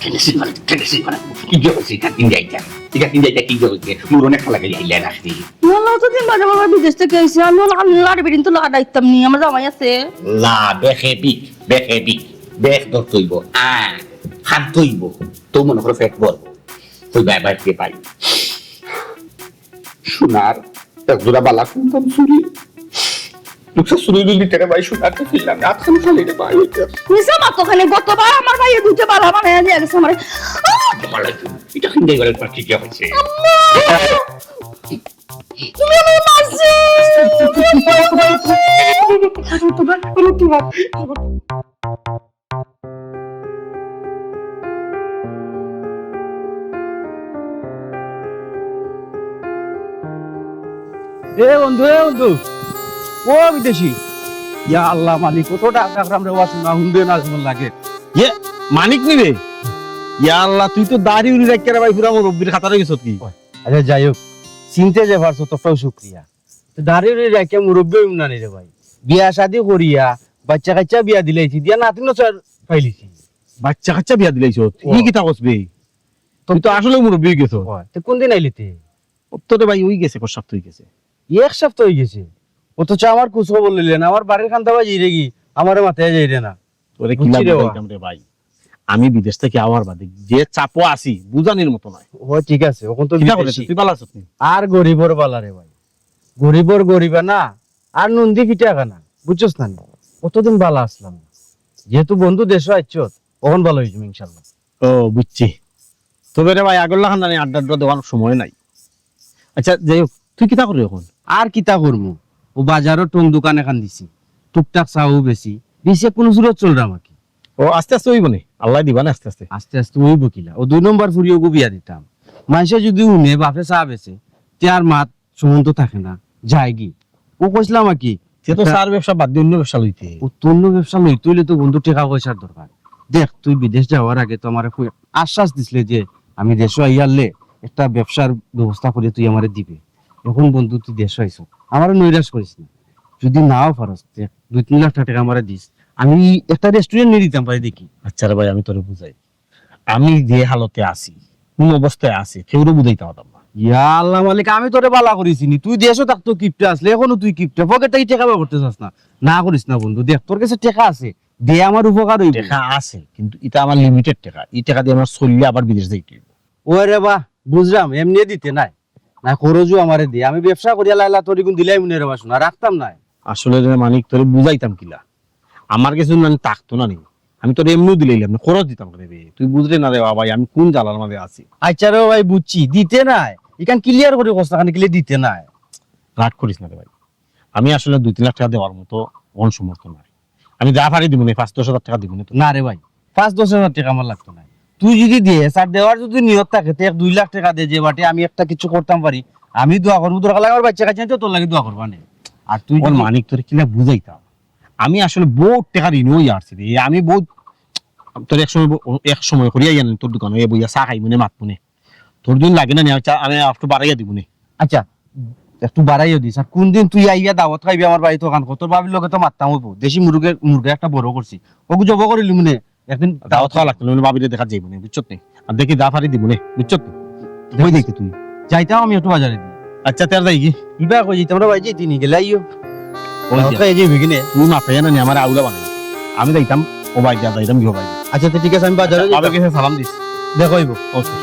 কেনে চিনবা না, কেনে চিনবা না? কি যে হইছে, ইটা কিন যাইতা? ইটা কিন যাইতা, কি যে হইছে? মোর অনেক খালা গেলি আইলে না খালি। না, না, অতদিন বাদে বাবা বিদেশ থেকে আইছে, আমি অলা খালি লাড়ি বেরিন তো লাগা দায়িত্ব নি, আমার জামাই আছে। লা, বেখে বিক, বেখে বিক, বেখ ধরতে অইবো, আ, খান তো অইবো, তো মনে করো পেট ভরবো। কই বাই, বাই, কে বাই? সোনার এক জোড়া বালা কুন্দন চুড়ি। লুকসা চুড়ি দিলি তেরে ভাই সোনার তো কিনলাম। রাত খালি খালি রে ভাই, ওই তো। মিছা মাতো খালি, গতবার আমার ভাইয়ে দুইটা বালা বানাইয়া দিয়া গেছে আমারে। আহ! বালা তো, ইটা কিনতে গেলে তোমার কি কি হয়েছে? আম্মা! তুমি আমারে মারছো! তুমি আমারে মারছো! এ বন্ধু, এ বন্ধু, ও বিদেশি, ইয়া আল্লাহ মালিক, কত ডাক ডাকরাম রে, ওয়া শোনা হুনবে না, যেমন লাগে। ইয়ে, মানিক নি রে? ইয়া আল্লাহ, তুই তো দাড়ি উড়ি রাখিয়া রে ভাই, পুরা মুরব্বির খাতার অইগেছত কি? আচ্ছা, যাই হোক, চিনতে যে পারছো, তোরটাও শুক্রিয়া। তো দাড়ি উড়ি রাখিয়া মুরব্বি অইমু না নি রে ভাই? বিয়া শাদি করিয়া, বাচ্চা কাচ্চা বিয়া দিলাইছি, দিয়া নাতিন চার পাইলিছি। বাচ্চা কাচ্চা বিয়া দিলাইছত? ও। ই কিতা কস বে? তুই তো আসলে মুরব্বি অইগেছত। ও, তো কোন দিন আইলি তে? ও তো রে ভাই, অইগেছে, কত সপ্তাহ অইগেছে। এক সপ্তাহ অইগেছে? অথচ আমার খোঁজ খবর লইলে না, আমার বাড়ির কান্দা বাজি রে কি, আমারে মাথায় যাই রে না। তোরে কিলা বুঝছি রে বা। বুঝাইতাম রে ভাই, আমি বিদেশ থাকি আওয়ার বাদে যে চাপো আছি, বুঝানির মতো নায়। ও ঠিক আছে, অখন তো কিতা বিদেশি। করেছে? তুই ভালা আছস নি? আর গরিবর বালা রে ভাই, গরিবর গরিবা না, আর নুন দি ফিটা খানা, বুঝছস না নি? অতদিন ভালা আছলাম না, যেহেতু বন্ধু দেশো আইছত, অখন ভালা অইযিমু ইনশাল্লাহ। ও বুঝছি। তবে রে ভাই, আগর লাখান জানি আড্ডা আড্ডা দেওয়ার সময় নাই। আচ্ছা, যাই হোক, তুই কিতা করবি অখন? আর কিতা করমু? ও বাজারো টং দোকান এখান দিছি, টুকটাক চাও বেশি বেশি, কোনো জুরত চলরাম আর কি। ও আস্তে আস্তে অইবো নি, আল্লায় দিবা না আস্তে আস্তে। আস্তে আস্তে অইবো কিলা? ও দুই নম্বর ফুড়ি ওগু বিয়া দিতাম। মানষে যুদি হুনে বাপে চা বেচে, তে আর মাত সুমন্ত থাকে না, যায়গি। ও কইছলাম আর কি, তে তো একটা চার ব্যবসা বাদ দি অইন্য ব্যবসা লইতে। ও তো অইন্য ব্যবসা লইতে অইলে তো বন্ধু টেকা পয়সার দরকার। দেখ, তুই বিদেশ যাওয়ার আগে তো আমারে কই-, আশ্বাস দিছলে যে আমি দেশো আইয়ারলে একটা ব্যবসার ব্যবস্থা করি তুই আমারে দিবে। অখন বন্ধু তুই দেশো আইছস, আমারে নৈরাশ করিস না। যুদি নাও পারস, দেখ, দুই তিন লাখ টেকা আমারে দিস, আমি একটা restaurant নি দিতাম পারি দেখি। আচ্ছা রে ভাই, আমি তোরে বুঝাই। আমি যে হালতে আছি, কুন অবস্থায় আছি, কেউরে বুঝাইতাম পারতাম না। ইয়া আল্লাহ মালিক, আমি তোরে ভালা করি চিনি। তুই দেশো থাকতে কিপটা আছলে, অখনো তুই কিপটা। পকেট থাকি টেকা বার করতে চাস না। না করিস না বন্ধু, দেখ তোর গেছে টেকা আছে, দে আমার উপকার অইবো। টেকা আছে, কিন্তু ইটা আমার limited টেকা। ই টেকা দি আমার চললে আবার বিদেশ যাইতে অইবো। ওরে বা, বুঝরাম, এমনে দিতে নায়। না, খরচও আমারে দে। আমি ব্যবসা করিয়া লাইলা তোর ইগুন দিলাই মনে রে বা শোনা, রাখতাম নায়। আসলে রে মানিক, তোরে বুঝাইতাম কিলা? আমার গেছে না থাকতো না নি। আমি তোরে এমনেও দিলাইলাম না, খরচ দিতাম কেনে রে? তুই বুঝরে না রে বা ভাই, আমি কুন জ্বালার মাঝে আছি। আচ্ছা রে ভাই, বুঝছি, দিতে নায়। ইখান clear করি কস না, খানি কিলে দিতে নায়। রাগ করিস না রে ভাই, আমি আসলে দুই তিন লাখ টেকা দেওয়ার মতো অখন সমর্থ নায়। আমি যা পারি দিমু নে, পাঁচ দশ হাজার টেকা দিমু নে তো। না রে ভাই, পাঁচ দশ হাজার টেকা আমার লাগতো নায়। তুই যুদি দেস, আর দেওয়ার যুদি নিয়ত থাকে, তে এক দুই লাখ টেকা দে, যে বাটে আমি একটা কিছু করতাম পারি। আমি দোয়া করমু, দরকার লাগে আমার বাচ্চা কাচ্চা তো তোর লাগি দোয়া করবা নে। আর তুই অখন যুদি মানিক, তোরে কিলা বুঝাইতাম? আমি আসলে বউত টেকা ঋণ অইয়া আছি রে। আমি বউত, তোর এক সময় ব-, এক সময় করিয়া ইয়ান তোর দোকানো বইয়া চা খাইমু নে, মাতমু নে। তোর দিন লাগে না নি, আমি চা, আমি একটু বাড়াইয়া দিমু নে। আচ্ছা, একটু বাড়াইয়া দিস। আর কুন দিন তুই আইয়া দাওয়াত খাইবি আমার বাড়িত, অখান কত ভাবির লগে তো মাততাম অইবো। দেশি মুরগি, মুরগি একটা বড় করছি, ওগু জবো করিলিমু নে। একদিন দাওয়াত খাওয়া লাগতো না, মানে ভাবিরে দেখা যাইবো না, বুঝছত নি? আর দেখি যা পারি দিমু নে, বুঝছত নি? কই দেখি তুই? যাইতাম আমি একটু বাজারে দি। আচ্ছা, তে আর যাইগি? ইবা কই যাইতাম রে ভাই, যাইতে নি গেলে আইও। ওই দাওয়াত যে। খাইয়া যাইবি কিনে? তুই মাথায় না নি, আমার আউলা বানাই। আমি যাইতাম, ও ভাই যা, যাইতাম গিয়ে ভাই। আচ্ছা, তো ঠিক আছে, আমি বাজারে আচ্ছা, যাইতাম। বাবার কাছে সালাম দিস। দেখো অইবো। ওকে।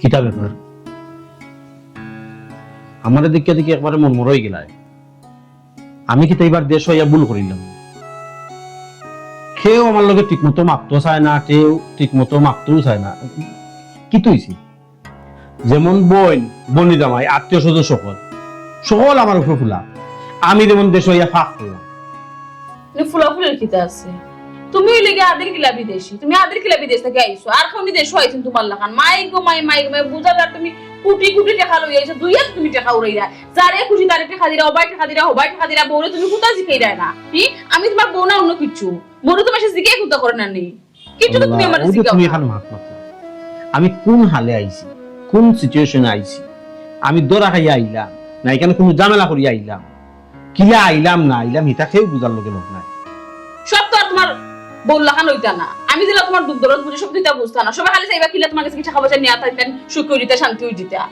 কিতা ব্যাপার? আমারে দেখিয়া দেখি একবারে মনমরা অইগেলায়। আমি কিতা ইবার দেশো আইয়া ভুল করিলাম? কেউ আমার লগে ঠিকমতো মাততো চায় না, কেউ ঠিকমতো মাততেও চায় না। কিতা অইছে? যেমন বইন, বনি জামাই, আত্মীয় স্বজন সকল, সকল আমার উপরে ফুলা। আমি যেমন দেশো আইয়া ফাঁক করলাম। নে ফুলাফুলির কিতা আছে? তুমি অইলে গিয়া আদির কিলা বিদেশি, তুমি আদির কিলা বিদেশ থাকি আইছো, আর কেউ নি দেশো আইছইন তুমার লাখান? মাই গো মাই, মাই গো মাই, বুঝা যার তুমি কুটি কুটি টেকা লইয়া আইছো, দুইয়া তুমি টেকা উড়াইরা, যারে খুশি তারে টেকা দিরা, অবায় টেকা দিরা, হবায় টেকা দিরা, বউরে তুমি কুতা জিকাইরায় না? হি, আমি তুমার বউ না অন্য কিচ্ছু? বউরে তো মানষে জিকাইয়া কুতা করে না নি? কিচ্ছু তো তুমি আল্লাহ, আমারে ওই যে জিকাও তুমি না। এখানে মাত মাতো। আমি কোন হালে আইছি, কোন situation-এ আইছি? আমি ধরা খাইয়া আইলাম, না এখানে কোনো ঝামেলা করিয়া আইলাম? কিলা আইলাম না আইলাম, ইটা কেউ বুঝার লগে লোক নাই। সব তো আর তুমার বউর লাখান অইতা না। আমি যেলা তুমার দুখ দরদ বুঝি, সব তো ইতা বুঝতা না। সবে খালি চাইবা কিলা তুমার গেছে কি টেকা পয়সা নিয়া থাকতেন, সুখী অইতা, শান্তি অইতা।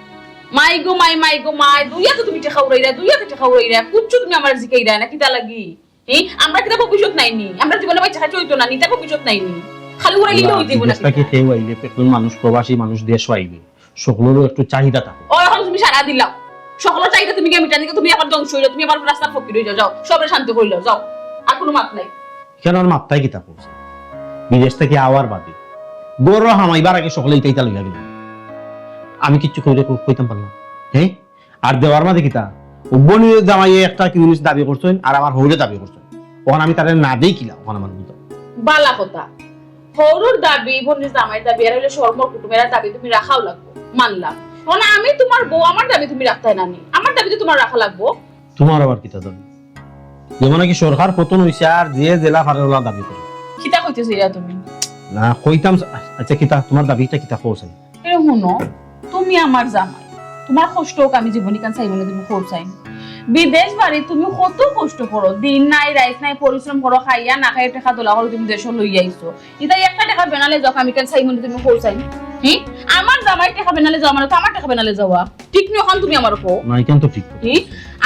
মাই গো মাই, মাই গো মাই, দুইয়া তো তুমি টেকা উড়াইরা, দুইয়া তো টেকা উড়াইরা, কুচ্ছু তুমি আমারে জিকাইরায় না, কিতা লাগি? হি? আমরা কিতা ভবিষ্যৎ নাই নি? আমরা জীবনে বাচ্চা কাচ্চা অইতো না নি, ইতা ভবিষ্যৎ নাই নি? খালি উড়াইলে আল্লাহ, অই যাইবো না বিদেশ থাকি কিতা? কেউ আইলে, একজন মানুষ, প্রবাসী মানুষ দেশো আইলে, সকলেরও একটু চাহিদা থাকে। ও, অখন তুমি সারা দিলাও। সকলর চাহিদা তুমি গিয়া মিটাই দিকে, তুমি আবার ধ্বংস অইলাও, তুমি আবার রাস্তার ফকির অইলাও, যাও, সবরে শান্তি করিলাও, যাও, আর কুনু মাত নাই। কেন আর মাত্তায় কিতা করছে? বিদেশ থাকি আওয়ার বাদে ঘরো হামাইবার আগে সকলে ইতা ইতা লইয়া গেল। আমি কিচ্ছু কইরে কই-, কইতাম পারলাম, হ্যাঁ? আর দেওয়ার মাঝে কিতা? ও বইনর জামাইয়ে একটা কি জিনিস দাবি করছইন, আর আমার হউরে দাবি করছইন। অখন আমি তারে না দেই কিলা, অখন আমার বুঝো। বালা কথা। হউরর দাবি, বইনর জামাইর দাবি, এরা অইলে শরমর কুটুম, এরার দাবি তুমি রাখাও লাগবো, মানলাম। অখন আমি তুমার বউ, আমার দাবি তুমি রাখতায় না নি? আমার দাবি তো তুমার রাখা লাগবো। তুমার আবার কিতা দাবি? যেমন নাকি সরকার পতন অইছে আর যে যেলা পারে অলা দাবি করে। কিতা কইতে চাইরা তুমি? না, কইতাম, আচ্ছা, কিতা, তুমার দাবিটা কিতা কও চাই? এরে হুনো, তুমি আমার জামাই, তুমার কষ্ট অউক, আমি জীবন ইখান চাইমু না তুমি কও চাই। বিদেশ বাড়ি তুমি কত কষ্ট করো, দিন নাই রাইত নাই পরিশ্রম করো, খাইয়া না খাইয়া টেকা দলা করো, তুমি দেশো লইয়া আইছো। ইতা একটা টেকা বেনালে যাও, আমি ইখান চাইমু না তুমি কও চাই। হি? আমার জামাইর টেকা বেনালে যাওয়া মানে তো আমার টেকা বেনালে যাওয়া। ঠিক নি অখান তুমি আমারে কও। না, ইখান তো ঠিক। হি?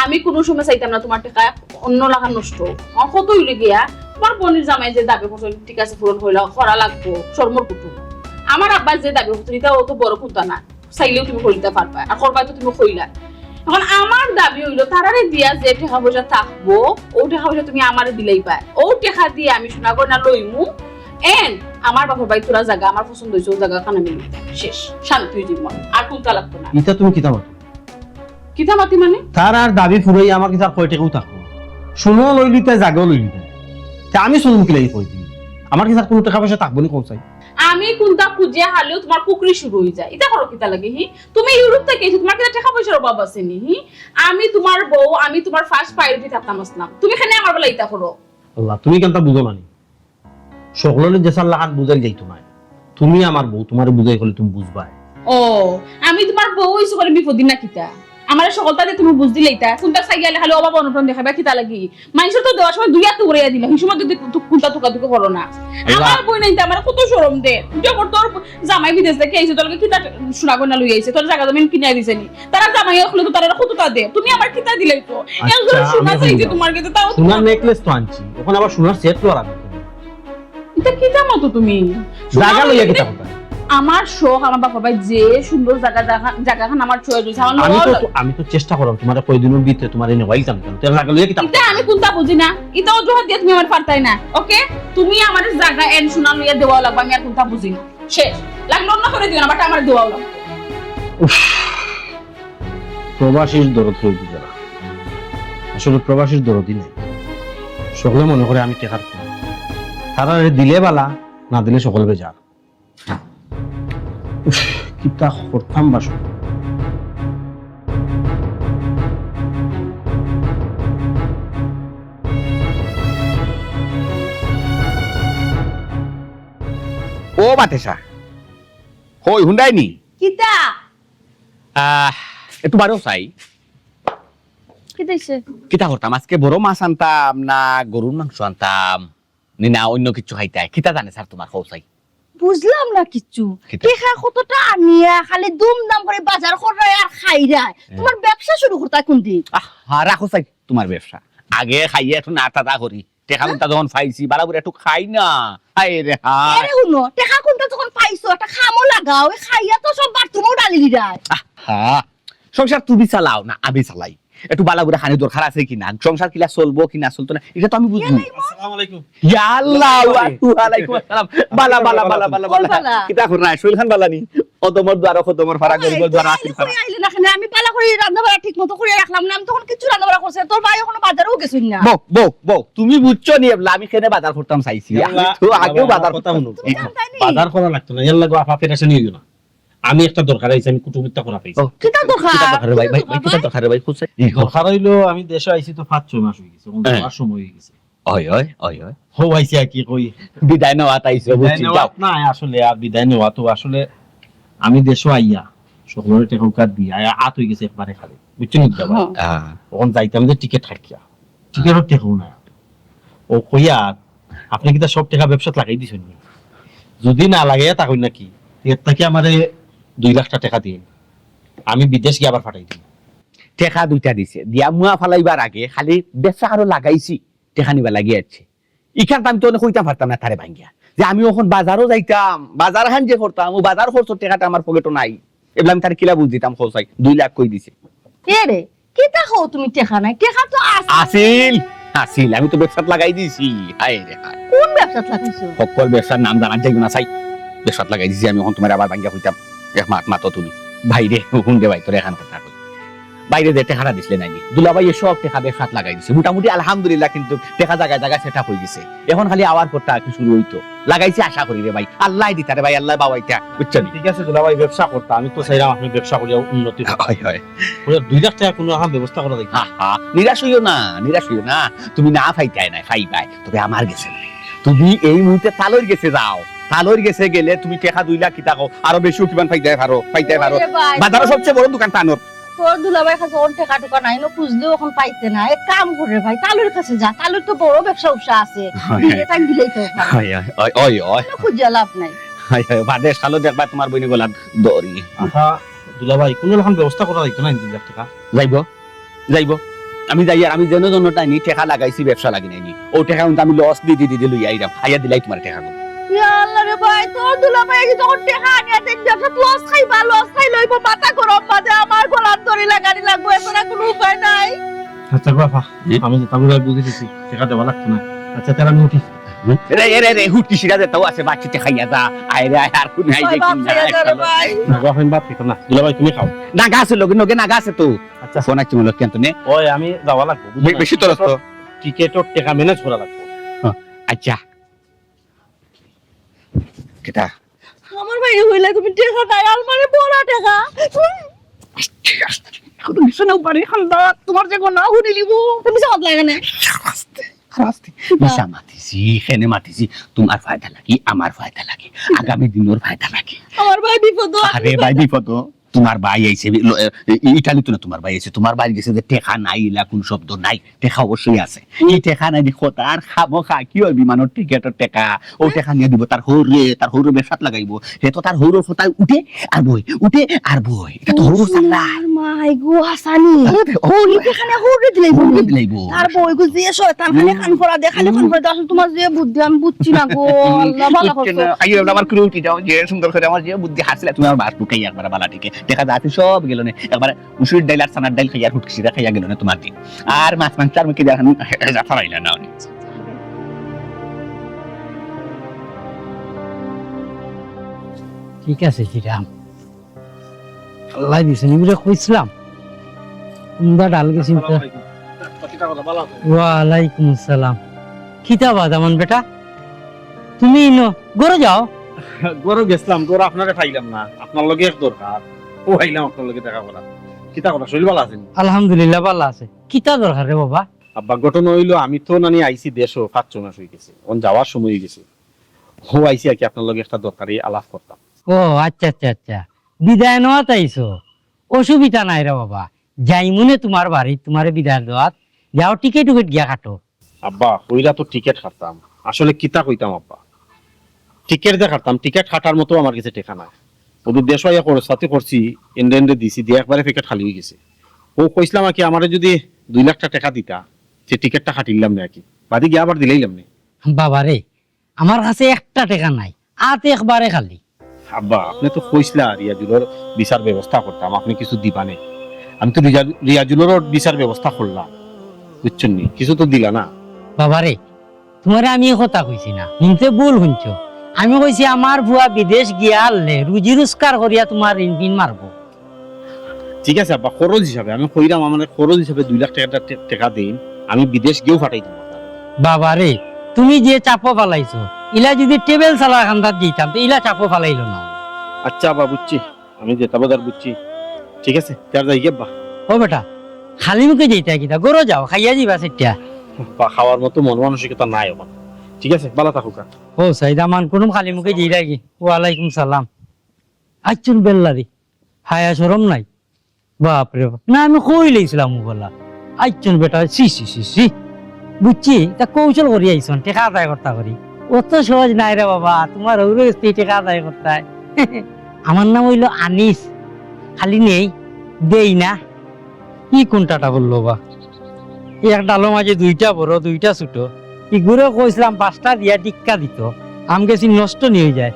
আমি কুনু সময় চাইতাম না তুমার টেকা অন্য লাখান নষ্ট অউক। আমার কত অইলে গিয়া, তুমার বইনর জামাই যে দাবি করছে, ঠিক আছে, পূরণ অইলা, করা লাগবো, শরমর কুটুম। আমার আব্বার যে দাবি করছে, ইটা অত বড় কুন্তা না, চাইলেও তুমি করিতা পারবায়, আর করবায় তো তুমি কইলায়। অখন আমার দাবি অইলো, তারারে দিয়া যে টেকা পয়সা থাকবো, অউ টেকা পয়সা তুমি আমারে দিলাইবায়, অউ টেকা দিয়া আমি সোনা গয়না লইমু, and আমার বাপর বাড়ি থুড়া জাগা আমার পছন্দ অইছে, অউ জাগাখান আমি লইতাম। শেষ, শান্তি অইযিমু, আর কুন্তা লাগতো না। ইতা তুমি কিতা মাতো? কিতা মাতি মানে? তারার দাবি ফুরাইয়া আমার কিতা আর কয় টেকাও থাকবো? সোনাও লইলিতায়, জাগাও লইলিতায়। তে আমি চলমু কিলা ই কয়দিন? আমার কিতা আর কুনু টেকা পয়সা থাকবো নি কও চাই? আমি কুন্তা খুজিয়া হারলেও তুমার কুকরি শুরু অইযায়। ইতা করো কিতা লাগি, হি? তুমি ইউরোপ থাকি আইছো, তুমার কিতা টেকা পয়সার অভাব আছে নি, হি? আমি তুমার বউ, আমি তুমার first priority থাকতাম আছলাম। তুমি কেনে আমার বেলা ইতা করো? আল্লাহ, তুমি কেনতা বুঝো না নি? সকলরে যে সাল্লাহান বুঝাইল যাইতো নায়। তুমি আমার বউ, তুমারে বুঝাই কইলে তুমি বুঝবায়। ও, আমি তুমার বউ অইছি করি বিপদি না কিতা? আমারে সকলতা দিয়া তুমি বুঝ দিলাইতায়। কুন্তা চাইয়া খালি অভাব অনটন দেখাইবায় কিতা লাগি? মাইনষর তো দেওয়ার সময় দুই আত উড়াইয়া দিলায়, হি সময় যদি তু-, কুন্তা তুকাতুকি করো না। আল্লাহ। আমার বইনাইন্তে আমারে কত শরম দেয়। জবর তোর জামাই বিদেশ থাকি আইছে, তোর লাগি কিতা সোনা গয়না লইয়া আইছে, তোর জাগা জমিন কিনিয়া দিছে নি? তারার জামাই অকলে তো তারারে কততা দেয়। তুমি আমারে কিতা দিলাইছো? আচ্ছা, একজোড়া সোনা আমি চাইছি বুঝলাম। তুমার গেছে, তাও সোনার তুমার necklace তো আনছি, অখন আবার সোনার set লওয়ার আগে। ইতা কিতা মাতো তুমি? জাগা লইয়া কিতা কথা? আমার শখ, আমার বাপর বাড়ি যে সুন্দর জাগা, জাগা, জাগাখান আমার choice অইছে, আমার আমি তো, লওয়া তো, আমি তো চেষ্টা করলাম তুমারে কয়দিনর ভিতরে তুমারে নেওয়াইতাম, কেন? তে জাগা লইয়া কিতা ইতা কথা? আমি কুন্তা বুঝি না, ইতা অজুহাত দিয়া তুমি আমারে পারতায় না, ওকে? তুমি আমারে জাগা and সোনা লইয়া দেওয়া লাগবো, আমি আর কুন্তা বুঝি না। শেষ। লাগলে অন্য কেউরে দিও না, but আমারে দেওয়া লাগবো। উফ, প্রবাসীর দরদ কেউ বুঝে না। আসলে প্রবাসীর দরদই নাই। সকলে মনে করে আমি টেকার খুনি। তারারে দিলে বালা, না দিলে সকল বেজার। উফ, কিতা করতাম বা সকল। ও বাতেশা, কই হুনরায় নি? কিতা? আহ, একটু বারো চাই। কিতা অইছে? কিতা করতাম? আজকে বড় মাছ আনতাম না গরুর মাংস আনতাম? নি না অন্য কিচ্ছু খাইতায়? কিতা জানে স্যার তুমার কও চাই? বুঝলাম না কিচ্ছু। কিতা? টেকা কততা আনিয়া খালি দুমদাম করি বাজার কররায় আর খাইরায়। হ্যাঁ। তুমার ব্যবসা শুরু করতায় কুনদিন? আহ, হা, রাখো চাই তুমার ব্যবসা। আগে খাইয়া একটু নাড়াচাড়া করি। টেকা কুন্তা যখন পাইছি, বালা করি একটু খাই না। হায় রে হায়। আরে হুনো, টেকা কুন্তা যখন পাইছো, একটা কামো লাগাও, অউ খাইয়া তো সব বাথরুমও ঢালি দিরায়। আহা, সংসার তুমি চালাও না, আমি চালাই। একটু বালা করি খানি দরকার আছে কি না, সংসার কিলা চলবো কি না চলতো না, ইটা তো আমি বুঝমু। আসসালামু আলাইকুম। ইয়া আল্লাহ, ওয়া আলাইকুম আসসালাম। বালা, বালা, বালা, বালা, বালা। বালা। কিতা কররায়? শরীর খান বালা নি? অদমর দুয়ারো কদমর ফারা, গরিবর দুয়ারো আতির ফারা। আইলে না কেনে? আমি বালা করি রান্না বাড়া ঠিক মতো করি রাখলাম না, আমি তখন কিচ্ছু রান্না বাড়া করছি না। তোর ভাই অখনো বাজারেও গেছইন না। বউ, বউ, বউ, তুমি বুঝছো নি এবলা আমি কেনে বাজার করতাম চাইছি? আমি তো আগেও বাজার কথা করতাম। হুনো। তুমি জানতায় নি? বাজার করা লাগতো না, ইয়াল্লা গো, আপা পেরেশানি অইও না। আমি একটা দরকার আইছি, আমি কুটুমিতা করা পাইছি। ও, কিতা দরকার? কিতা দরকার রে ভাই, ভাই, ভাই, কিতা দরকার রে ভাই? খুলছে? ই ঘর। দরকার অইলো, আমি দেশো আইছি তো পাঁচ ছয় মাস অই গেছে, এখন হ্যাঁ। যাওয়ার সময় অই গেছে। অয়, অয়, অয়, অয়। হো আইছি আর কি কই। বিদায় নেওয়াত আইছো, বিদায় বুঝছি, নেওয়াত যাও। না, আসলে আর বিদায় নেওয়াত তো আসলে আমি দেশো আইয়া, সকলরে টেকা উকাত দিয়া, আয়া আত অই গেছে একবারে খালি। বুঝছো নি বাবা? হ্যাঁ। হ্যাঁ। অখন যাইতাম যে টিকিট কাটিয়া। টিকিটর টেকাও না। ও কইয়া, আপনে কিতা সব টেকা ব্যবসাত লাগাই দিছইন নি? যদি না লাগাইয়া থাকইন নাকি, এর থাকি আমারে দুই লাখটা টেকা দিন। আমি বিদেশ গিয়া আবার ফাটাই দিমু। টেকা দুইটা দিছে, দিয়া মুয়া ফালাইবার আগে খালি ব্যবসা আরো লাগাইছি, টেকা নিবা লাগি আছে। ইখান তো আমি তো অনে কইতাম পারতাম না তারে ভাঙ্গিয়া, যে আমি অখন বাজারো যাইতাম, বাজার খান যে করতাম, অউ বাজার খরচর টেকাটা আমার পকেটো নাই। এবলা আমি তারে কিলা বুঝ দিতাম, কও চাই, দুই লাখ কই দিছে। এ রে, কিতা কও তুমি টেকা নাই? টেকা তো আছে। আছিল, আছিল, আমি তো ব্যবসাত লাগাই দিছি। হায় রে হায়। কোন ব্যবসাত লাগাইছো? হক্কল ব্যবসার নাম জানাত যাইবো না চাই। ব্যবসাত লাগাই দিছি আমি, অখন তুমারে আবার ভাঙ্গিয়া কইতাম। এক মাত মাতো তুমি। ভাইরে, হুন দে ভাই, তোরে একখান কথা কই। ভাইরে যে টেকাটা দিছলে নায়নি, দুলাভাইয়ে সব টেকা ব্যবসাত লাগাই দিছে। মোটামুটি আলহামদুলিল্লাহ, কিন্তু টেকা জাগায় জাগায় set up অই গেছে। অখন খালি আওয়ার পথটা আর কি শুরু অইতো। লাগাইছি আশা করি রে ভাই। আল্লায় দিতা রে ভাই, আল্লায় বাওয়াইতা। বুঝছো নি? ঠিক আছে দুলাভাই, ব্যবসা করতা। আমি তো চাইরাম আপনে ব্যবসা করিয়া উন্নতি করতা। হয়, হয়। ওই দুই লাখ টেকা কুনু রকম ব্যবস্থা করা যাইতো। হা, হা। নিরাশ অইও না, নিরাশ অইও না। তুমি না পাইতায় নায়, পাইবায়। তবে আমার গেছে নায়। তুমি এই মুহূর্তে তালইর গেছে যাও। তালইর গেছে গেলে তুমি টেকা দুই লাখ কিতা কও, আরো বেশিও কিমান পাইতায় পারো, পাইতায় পারো। ওরে ভাই, বাজারো তোর সবচেয়ে বড় দোকান তানর। তোর দুলাভাইর কাছে অখন টেকা টুকা নাই, অনো খুঁজলেও অখন পাইতে না। এক কাম কর রে ভাই, তালইর কাছে যা, তালইর তো বড় ব্যবসা উবসা আছে, হয়, দিলে হয়। টাইম দিলেই তো হয়। হয়, হয়, হয়, হয়, হয়। অনো খুঁজিয়া লাভ নাই। হয়, হয়, বাদে শালো দেখবা তুমার বইনে গলাত দড়ি। আচ্ছা, দুলাভাই, কুনু রকম ব্যবস্থা করা যাইতো না দুই লাখ টেকা? যাইবো, যাইবো। আমি যাইয়ার, আমি যেন যেন টাইনি টেকা লাগাইছি, ব্যবসা লাগি নায়নি। অউ টেকা কিন্তু আমি লস দি দি দি দি লইয়া আইরাম, আইয়া দিলাই তুমার টেকা। ইয়া আল্লাহ রে ভাই, তোর দুলাভাই আইজ যখন টেকা আনিয়া দেন, ব্যবসাত লস খাইবা, লস খাইলে অইবো, মাথা গরম বাদে আমার গলাত দড়ি লাগানি লাগবো, এছাড়া কুনু উপায় নাই। আচ্ছা গো আফা, জি? আমি যেতা বুঝাই বুঝি দিছি, টেকা দেওয়া লাগতো না। আচ্ছা, তাহলে আমি উঠি। রে, রে, রে, রে, হুটকি সিরা যেতাও আছে, বাচ্চিতে খাইয়া যা। আয় রে, আয়, আর কুনু আয় ভাই, যে ভাত কিনা, খাইয়া যা রে ভাই। না গো, আমি ভাত খাইতাম না। দুলাভাই, তুমি খাও। নাগা আছে লগে, লগে নাগা আছে তো। আচ্ছা। ফোন আছে মনে হয়, কেন তো নে? ওই, আমি যাওয়া লাগবো, বুঝছো বে-, না? বেশি তরস তো। টিকেটর টেকা ম্যানেজ করা লাগবো। হ্যাঁ, আচ্ছা। কিতা? আমার ভাইরে কইলা তুমি টেকা নাই, আলমারি ভরা টেকা। আস্তে, আস্তে। এখন মিশনে উপারে খান্দা, তুমার যে গনা হুনি লিবো। তুমি সব লাগে না। আস্তে, আস্তে। মিছা মাতিছি, কেনে মাতিছি, তুমার ফায়দা লাগি, আমার ফায়দা লাগি, আগামী দিনর ফায়দা লাগি। আমার ভাই বিপদ, আরে ভাই বিপদ। তুমার ভাই আইছে, ল-, এ, এ, ইটালি তো না, তুমার ভাই আইছে, তুমার ভাইর গেছে যে টেকা নাই, ইলা কুন শব্দ নাই, টেকা অবশ্যই আছে। ই টেকা নাই দেখো, তার খামোখা কি অয়, বিমানর টিকেটর টেকা, অউ টেকা নিয়া দিবো তার হউরে, তার হউরে ব্যবসাত লাগাইবো। হে তো তার হউরর কথায় উঠে আর বয়, উঠে আর বয়। ইটা তো হউরর চাল্লা। আমার মাই গো, হাসানি। আরে, ও ই টেকা নিয়া হউরে দিলাইবো। হউরে দিলাইবো। তার বউ গো যে শয়তান, খালি কান পড়া দে, খালি কান পড়া দে। আসলে তুমার যে বুদ্ধি আমি বুঝছি না গো, আল্লাহ ভালা করছো। আইও, আমার কুরুটি যাও, যে সুন্দর করি আমার যে বুদ্ধি হাসিলা, তুমি আমার বাস বুকে একবার বালা টিকে। দেখা যায়, সব গেল নে। একবার মুসুরির ডাইল আর চানার ডাইল খাইয়া আর হুটকি সিরা খাইয়া গেল নে তুমার দিন। আর মাছ মাংস আর মুখে দেখানো, যা ফালাইলা না উনি। ঠিক আছে, শ্রীরাম। আল্লাহ দিছে, নিবিড়ে কইছিলাম। কুন্দা ডাল গেছি তো। আসসালামু আলাইকুম। কিতা কথা, ভালা আছো? ওয়ালাইকুম আসসালাম। কিতা বা দামান বেটা? তুমি ইনো, ঘরো যাও। ঘরো গেছিলাম, ঘরো আপনারে পাইলাম না। আপনার লগে এক দরকার। অউ আইলাম আপনার লগে দেখা করাত। কিতা কথা, শরীর ভালা আছেনি? আলহামদুলিল্লাহ, ভালা আছে। কিতা দরকার রে বাবা? আব্বা, ঘটনা অইলো, আমি তো নানি আইছি দেশো, পাঁচ ছয় মাস অই গেছে। অখন যাওয়ার সময় অই গেছে। অউ আইছি আর কি, আপনার লগে একটা দরকারি আলাপ করতাম। ও আচ্ছা, আচ্ছা, আচ্ছা। বিদায় নেওয়াত আইছো? অসুবিধা নাই রে বাবা, যাইমুনে তুমার বাড়িত, তুমারে বিদায় দেওয়াত। যাও, টিকেট উকেট গিয়া কাটো। আব্বা, কইরা তো টিকেট কাটতাম, আসলে কিতা কইতাম আব্বা, টিকেট যে কাটতাম, টিকেট কাটার মতো আমার গেছে টেকা নাই। অউ দেশো আইয়া খরচপাতি করছি, এন্ডে এন্ডে দিছি, দিয়া একবারে পকেট খালি অই গেছে। অউ কইছিলাম আর কি, আমারে যুদি দুই লাখ টেকা দিতা, তে টিকেটটা কাটিলাম নে আর কি, বাদে গিয়া আবার দিলাইলাম নে। বাবা রে, আমার কাছে একটা টেকা নাই, আত একবারে খালি। আব্বা, আপনে তো কইছিলা রিয়াজুলর ভিসার ব্যবস্থা করতাম, আপনে কিছু দিবা নে। আমি তো রিয়া-, রিয়াজুলর ভিসার ব্যবস্থা করলাম, বুঝছইন নি? কিছু তো দিলা না। বাবা রে, তুমারে আমি ই কথা কইছি না, হুনতে ভুল হুনছো। আমি কইছি আমার পুয়া বিদেশ গিয়া হারলে রুজি রোজগার করিয়া তুমার ঋণ ফিন মারবো। ঠিক আছে আব্বা, খরচ হিসাবে আমি কইরাম, আমারে খরচ হিসাবে দুই লাখ টেকা, টে-, টেকা দিন, আমি বিদেশ গিয়াউ ফাটাই দিমু। বাবা রে, তুমি যে চাপো ফালাইছো, ইলা যুদি টেবিল চালার কান্দাত দিতাম, তে ইলা চাপো ফালাইলো না। আচ্ছা আব্বা, বুঝছি, আমি যেতা বুঝার বুঝছি। ঠিক আছে, তে আর যাইগি আব্বা। ও বেটা, খালি মুখে যাইতায় কিতা? ঘরো যাও, খাইয়া যাইবা সেটা। বা খাওয়ার মতো মন মানসিকতা নাই অখন। ঠিক আছে, ভালা থাকউক্কা। ও সাইদ আমান, কুনুম খালি মুখে যাইরায়গি? ওয়ালাইকুম সালাম। আইচ্ছুন বেল্লারি, হায়া শরম নাই। বাপ রে বাপ। না, আমি কইলাইছিলাম অগুলা। আইচ্ছুন বেটা, ছি, ছি, ছি, ছি। বুঝছি, ইতা কৌশল করি আইছইন, টেকা আদায় করতা করি। অত সহজ নায় রে বাবা, তুমার হউরর গেছ থাকি টেকা আদায় করতায়। আমার নাম অইলো আনিস। খালি নেই, দেই না। ই কুনটাটা বললো বা? ই এক ডালর মাঝে দুইটা বড়, দুইটা ছোট। ইগুরে কইছিলাম পাঁচটা দিয়া টিক্কা দিতো। আম গেছি নষ্ট নি অইযায়।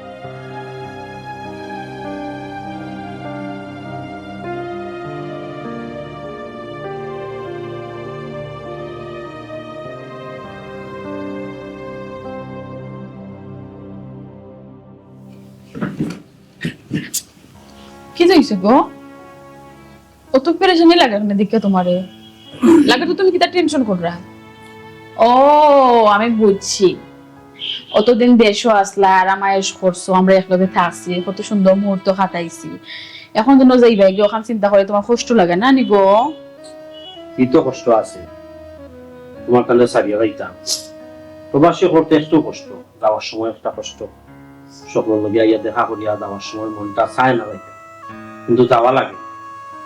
কি হইছে গো? অত পেরেশানি লাগে না দেখে তোমারে। লাগে তো তুমি কিতা টেনশন কররা। ও, আমি বুঝছি। অতদিন দেশো আসলা, আরাম আয়েশ করছো, আমরা একলগে থাকছি, কত সুন্দর মুহূর্ত কাটাইছি। এখন যেন যাইবায় গিয়া ওখান চিন্তা করে তোমার কষ্ট লাগে না নি গো? ই তো কষ্ট আছে, তোমার কান্দে সারিয়া যাইতাম। প্রবাসী করতে একটু কষ্ট, যাওয়ার সময় একটা কষ্ট, সকলর লগে আইয়া দেখা করিয়া যাওয়ার সময় মনটা চায় না যাইতে, কিন্তু যাওয়া লাগে।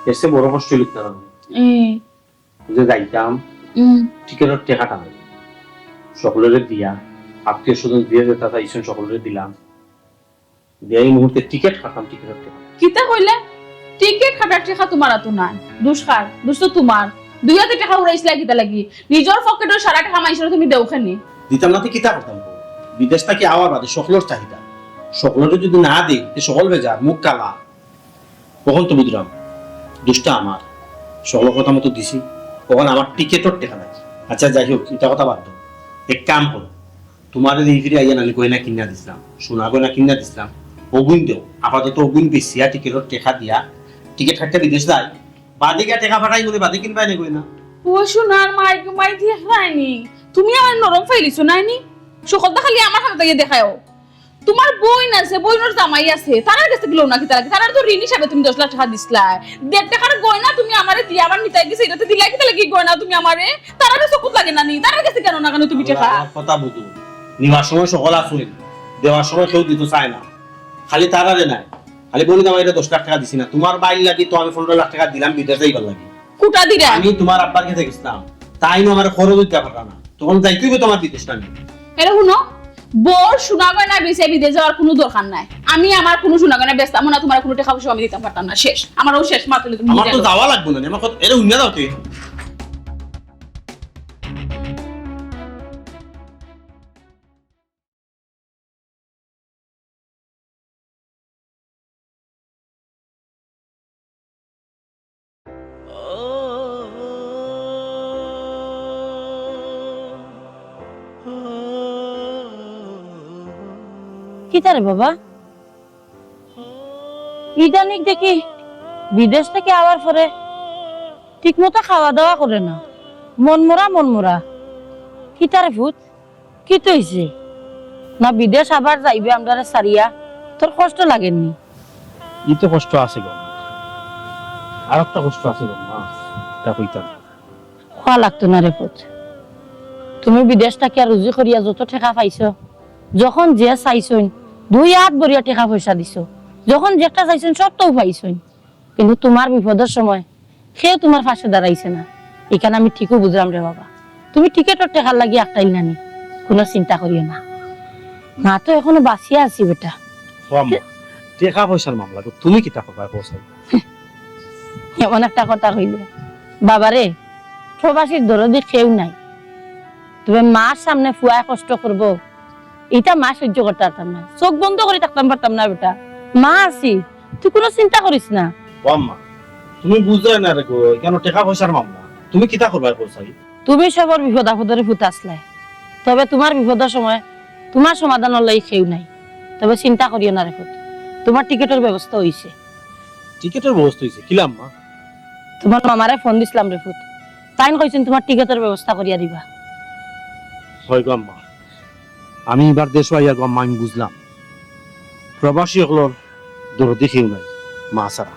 এর চেয়ে বড় কষ্ট লিখতে না। হুম। যে যাইতাম, হুম। টিকেটর টেকাটা নাই, সকলরে দিয়া, আত্মীয় স্বজন যে যেতা চাইছইন সকলরে দিলাম, দিয়া এই মুহূর্তে টিকেট কাটতাম, টিকেটর টেকা। কিতা কইলে? টিকেট কাটার টেকা তোমার আতো নাই। দুষ কার? দুষ তো তোমার। দুই আতে টেকা উড়াইছিলা কিতা লাগি? নিজর পকেটর সারা টেকা মাইনষরে তুমি দেও কেনে? দিতাম না তে কিতা করতাম? বিদেশ থাকি আওয়ার বাদে সকলর চাহিদা। সকলরে যদি না দেই, তে সকল বেজার, মুখ কালা। অখন তো বুঝলাম, দুষটা আমার। সকলর কথা মতো দিছি। অখন আমার টিকেটর টেকা নাই। আচ্ছা, যাই হোক, ইতা কথা বাদ দেও। এক কাম করো, তোমারে যে ফিরি আইয়া নানি গয়না কিনা দিছলাম, সোনা গয়না কিনা দিছলাম, অগুইন দেও। আপাতত অগুইন বেচিয়া টিকেটর টেকা দিয়া টিকেট কাটতে বিদেশ যাই, বাদে গিয়া টেকা পাঠাই বলে বাদে কিনবায় নি গয়না। ও সোনার মাই গো মাই, দেখরায়নি, তুমি আমার নরম ফাইলিছো নায়নি? সকলতা খালি আমার হাতে গিয়া দেখাও। তোমার বইন আছে, বইনর জামাই আছে, তারার গেছে গেলো না কিতা লাগি? তারার তো ঋণ হিসাবে তুমি দশ লাখ টেকা দিছলায়। দেড় টেকার গয়না তুমি আমারে দিয়া আবার নিতায় গেছে, ইটাতে দিলায় কিতা লাগি গয়না তুমি আমারে? তারারও চকুত লাগে না নি? তারার গেছে গেলো না কেনে তুমি টেকা? আমার কথা বুঝো, নিবার সময় সকল আছইন, দেওয়ার সময় কেউ দিতো চায় না। খালি তারারে নায়, খালি বইন জামাইরে দশ লাখ টেকা দিছি না, তোমার বাইর লাগি তো আমি পনেরো লাখ টেকা দিলাম বিদেশ যাইবার লাগি। কুটা দিরা? আমি তোমার আব্বার গেছে গেছলাম, তাইন আমারে খরচ দিতা পাররা না, তখন যাইতে অইবো তোমার বিদেশ নানি। এরে হুনো, বউর সোনা গয়না বেচিয়া বিদেশ যাওয়ার কুনু দরকার নাই। আমি আমার কুনু সোনা গয়না বেচতামও না, তোমার কুনু টেকা পয়সা আমি দিতাম পারতাম না। শেষ, আমারও শেষ মাত্র তুমি আমার তো যাওয়া লাগবো না, আমার কথা, এরে হুনিয়া যাও তুই। কিতা রে বাবা? ইদানিং দেখি বিদেশ থাকি আওয়ার পরে ঠিকমতো খাওয়া দাওয়া করে না, মনমরা মনমরা। কিতা রে পুত, কিতা অইছে? না বিদেশ আবার যাইবে আমরারে ছাড়িয়া, তোর কষ্ট লাগেনি? ই তো কষ্ট আছে গো, আর একটা কষ্ট আছে গো মা, ইটা কইতাম। কওয়া লাগতো না রে পুত, তুমি বিদেশ থাকিয়া রুজি করিয়া যত টেকা পাইছো, যখন যে চাইছইন দুই আত ভরিয়া টেকা পয়সা দিছো, যখন যেটা চাইছইন সবতাউ পাইছইন, কিন্তু তোমার বিপদর সময় কেউ তোমার পাশে দাঁড়াইছে না। ইখান আমি ঠিকউ বুঝলাম রে বাবা, তুমি টিকেটর টেকার লাগি আক্কাইল নানি, কুনু চিন্তা করিও না। মা তো এখনো বাঁচিয়া আছি বেটা। ও আম্মা, টেকা পয়সার মামলা গো, তুমি কিতা করবায় কও চাই? এমন একটা কথা কইলে, বাবারে, প্রবাসীর দরদি কেউ নাই, তবে মার সামনে ফুয়ায় কষ্ট করবো, ইটা মা সহ্য করতে পারতাম না, চোখ বন্ধ করি থাকতাম পারতাম না বেটা। মা আছি, তুই কুনু চিন্তা করিস না। ও আম্মা, তুমি বুঝরায় না রে গো, ইখান টেকা পয়সার মামলা, তুমি কিতা করবায় কও চাই? তুমি সবর বিপদ আপদর পুত আছলায়, তবে তোমার বিপদর সময় তোমার সমাধানর লাগি কেউ নাই। তবে চিন্তা করিও না রে পুত, তোমার টিকেটর ব্যবস্থা অইছে। টিকেটর ব্যবস্থা অইছে? কিলা আম্মা? তোমার মামারে ফোন দিছলাম রে পুত, তাইন কইছইন তোমার টিকেটর ব্যবস্থা করিয়া দিবা। হয় গো আম্মা, আমি ইবার দেশো আইয়া গো আম্মা, আমি বুঝলাম প্রবাসী অকলর দরদি কেউ নাই মা ছাড়া।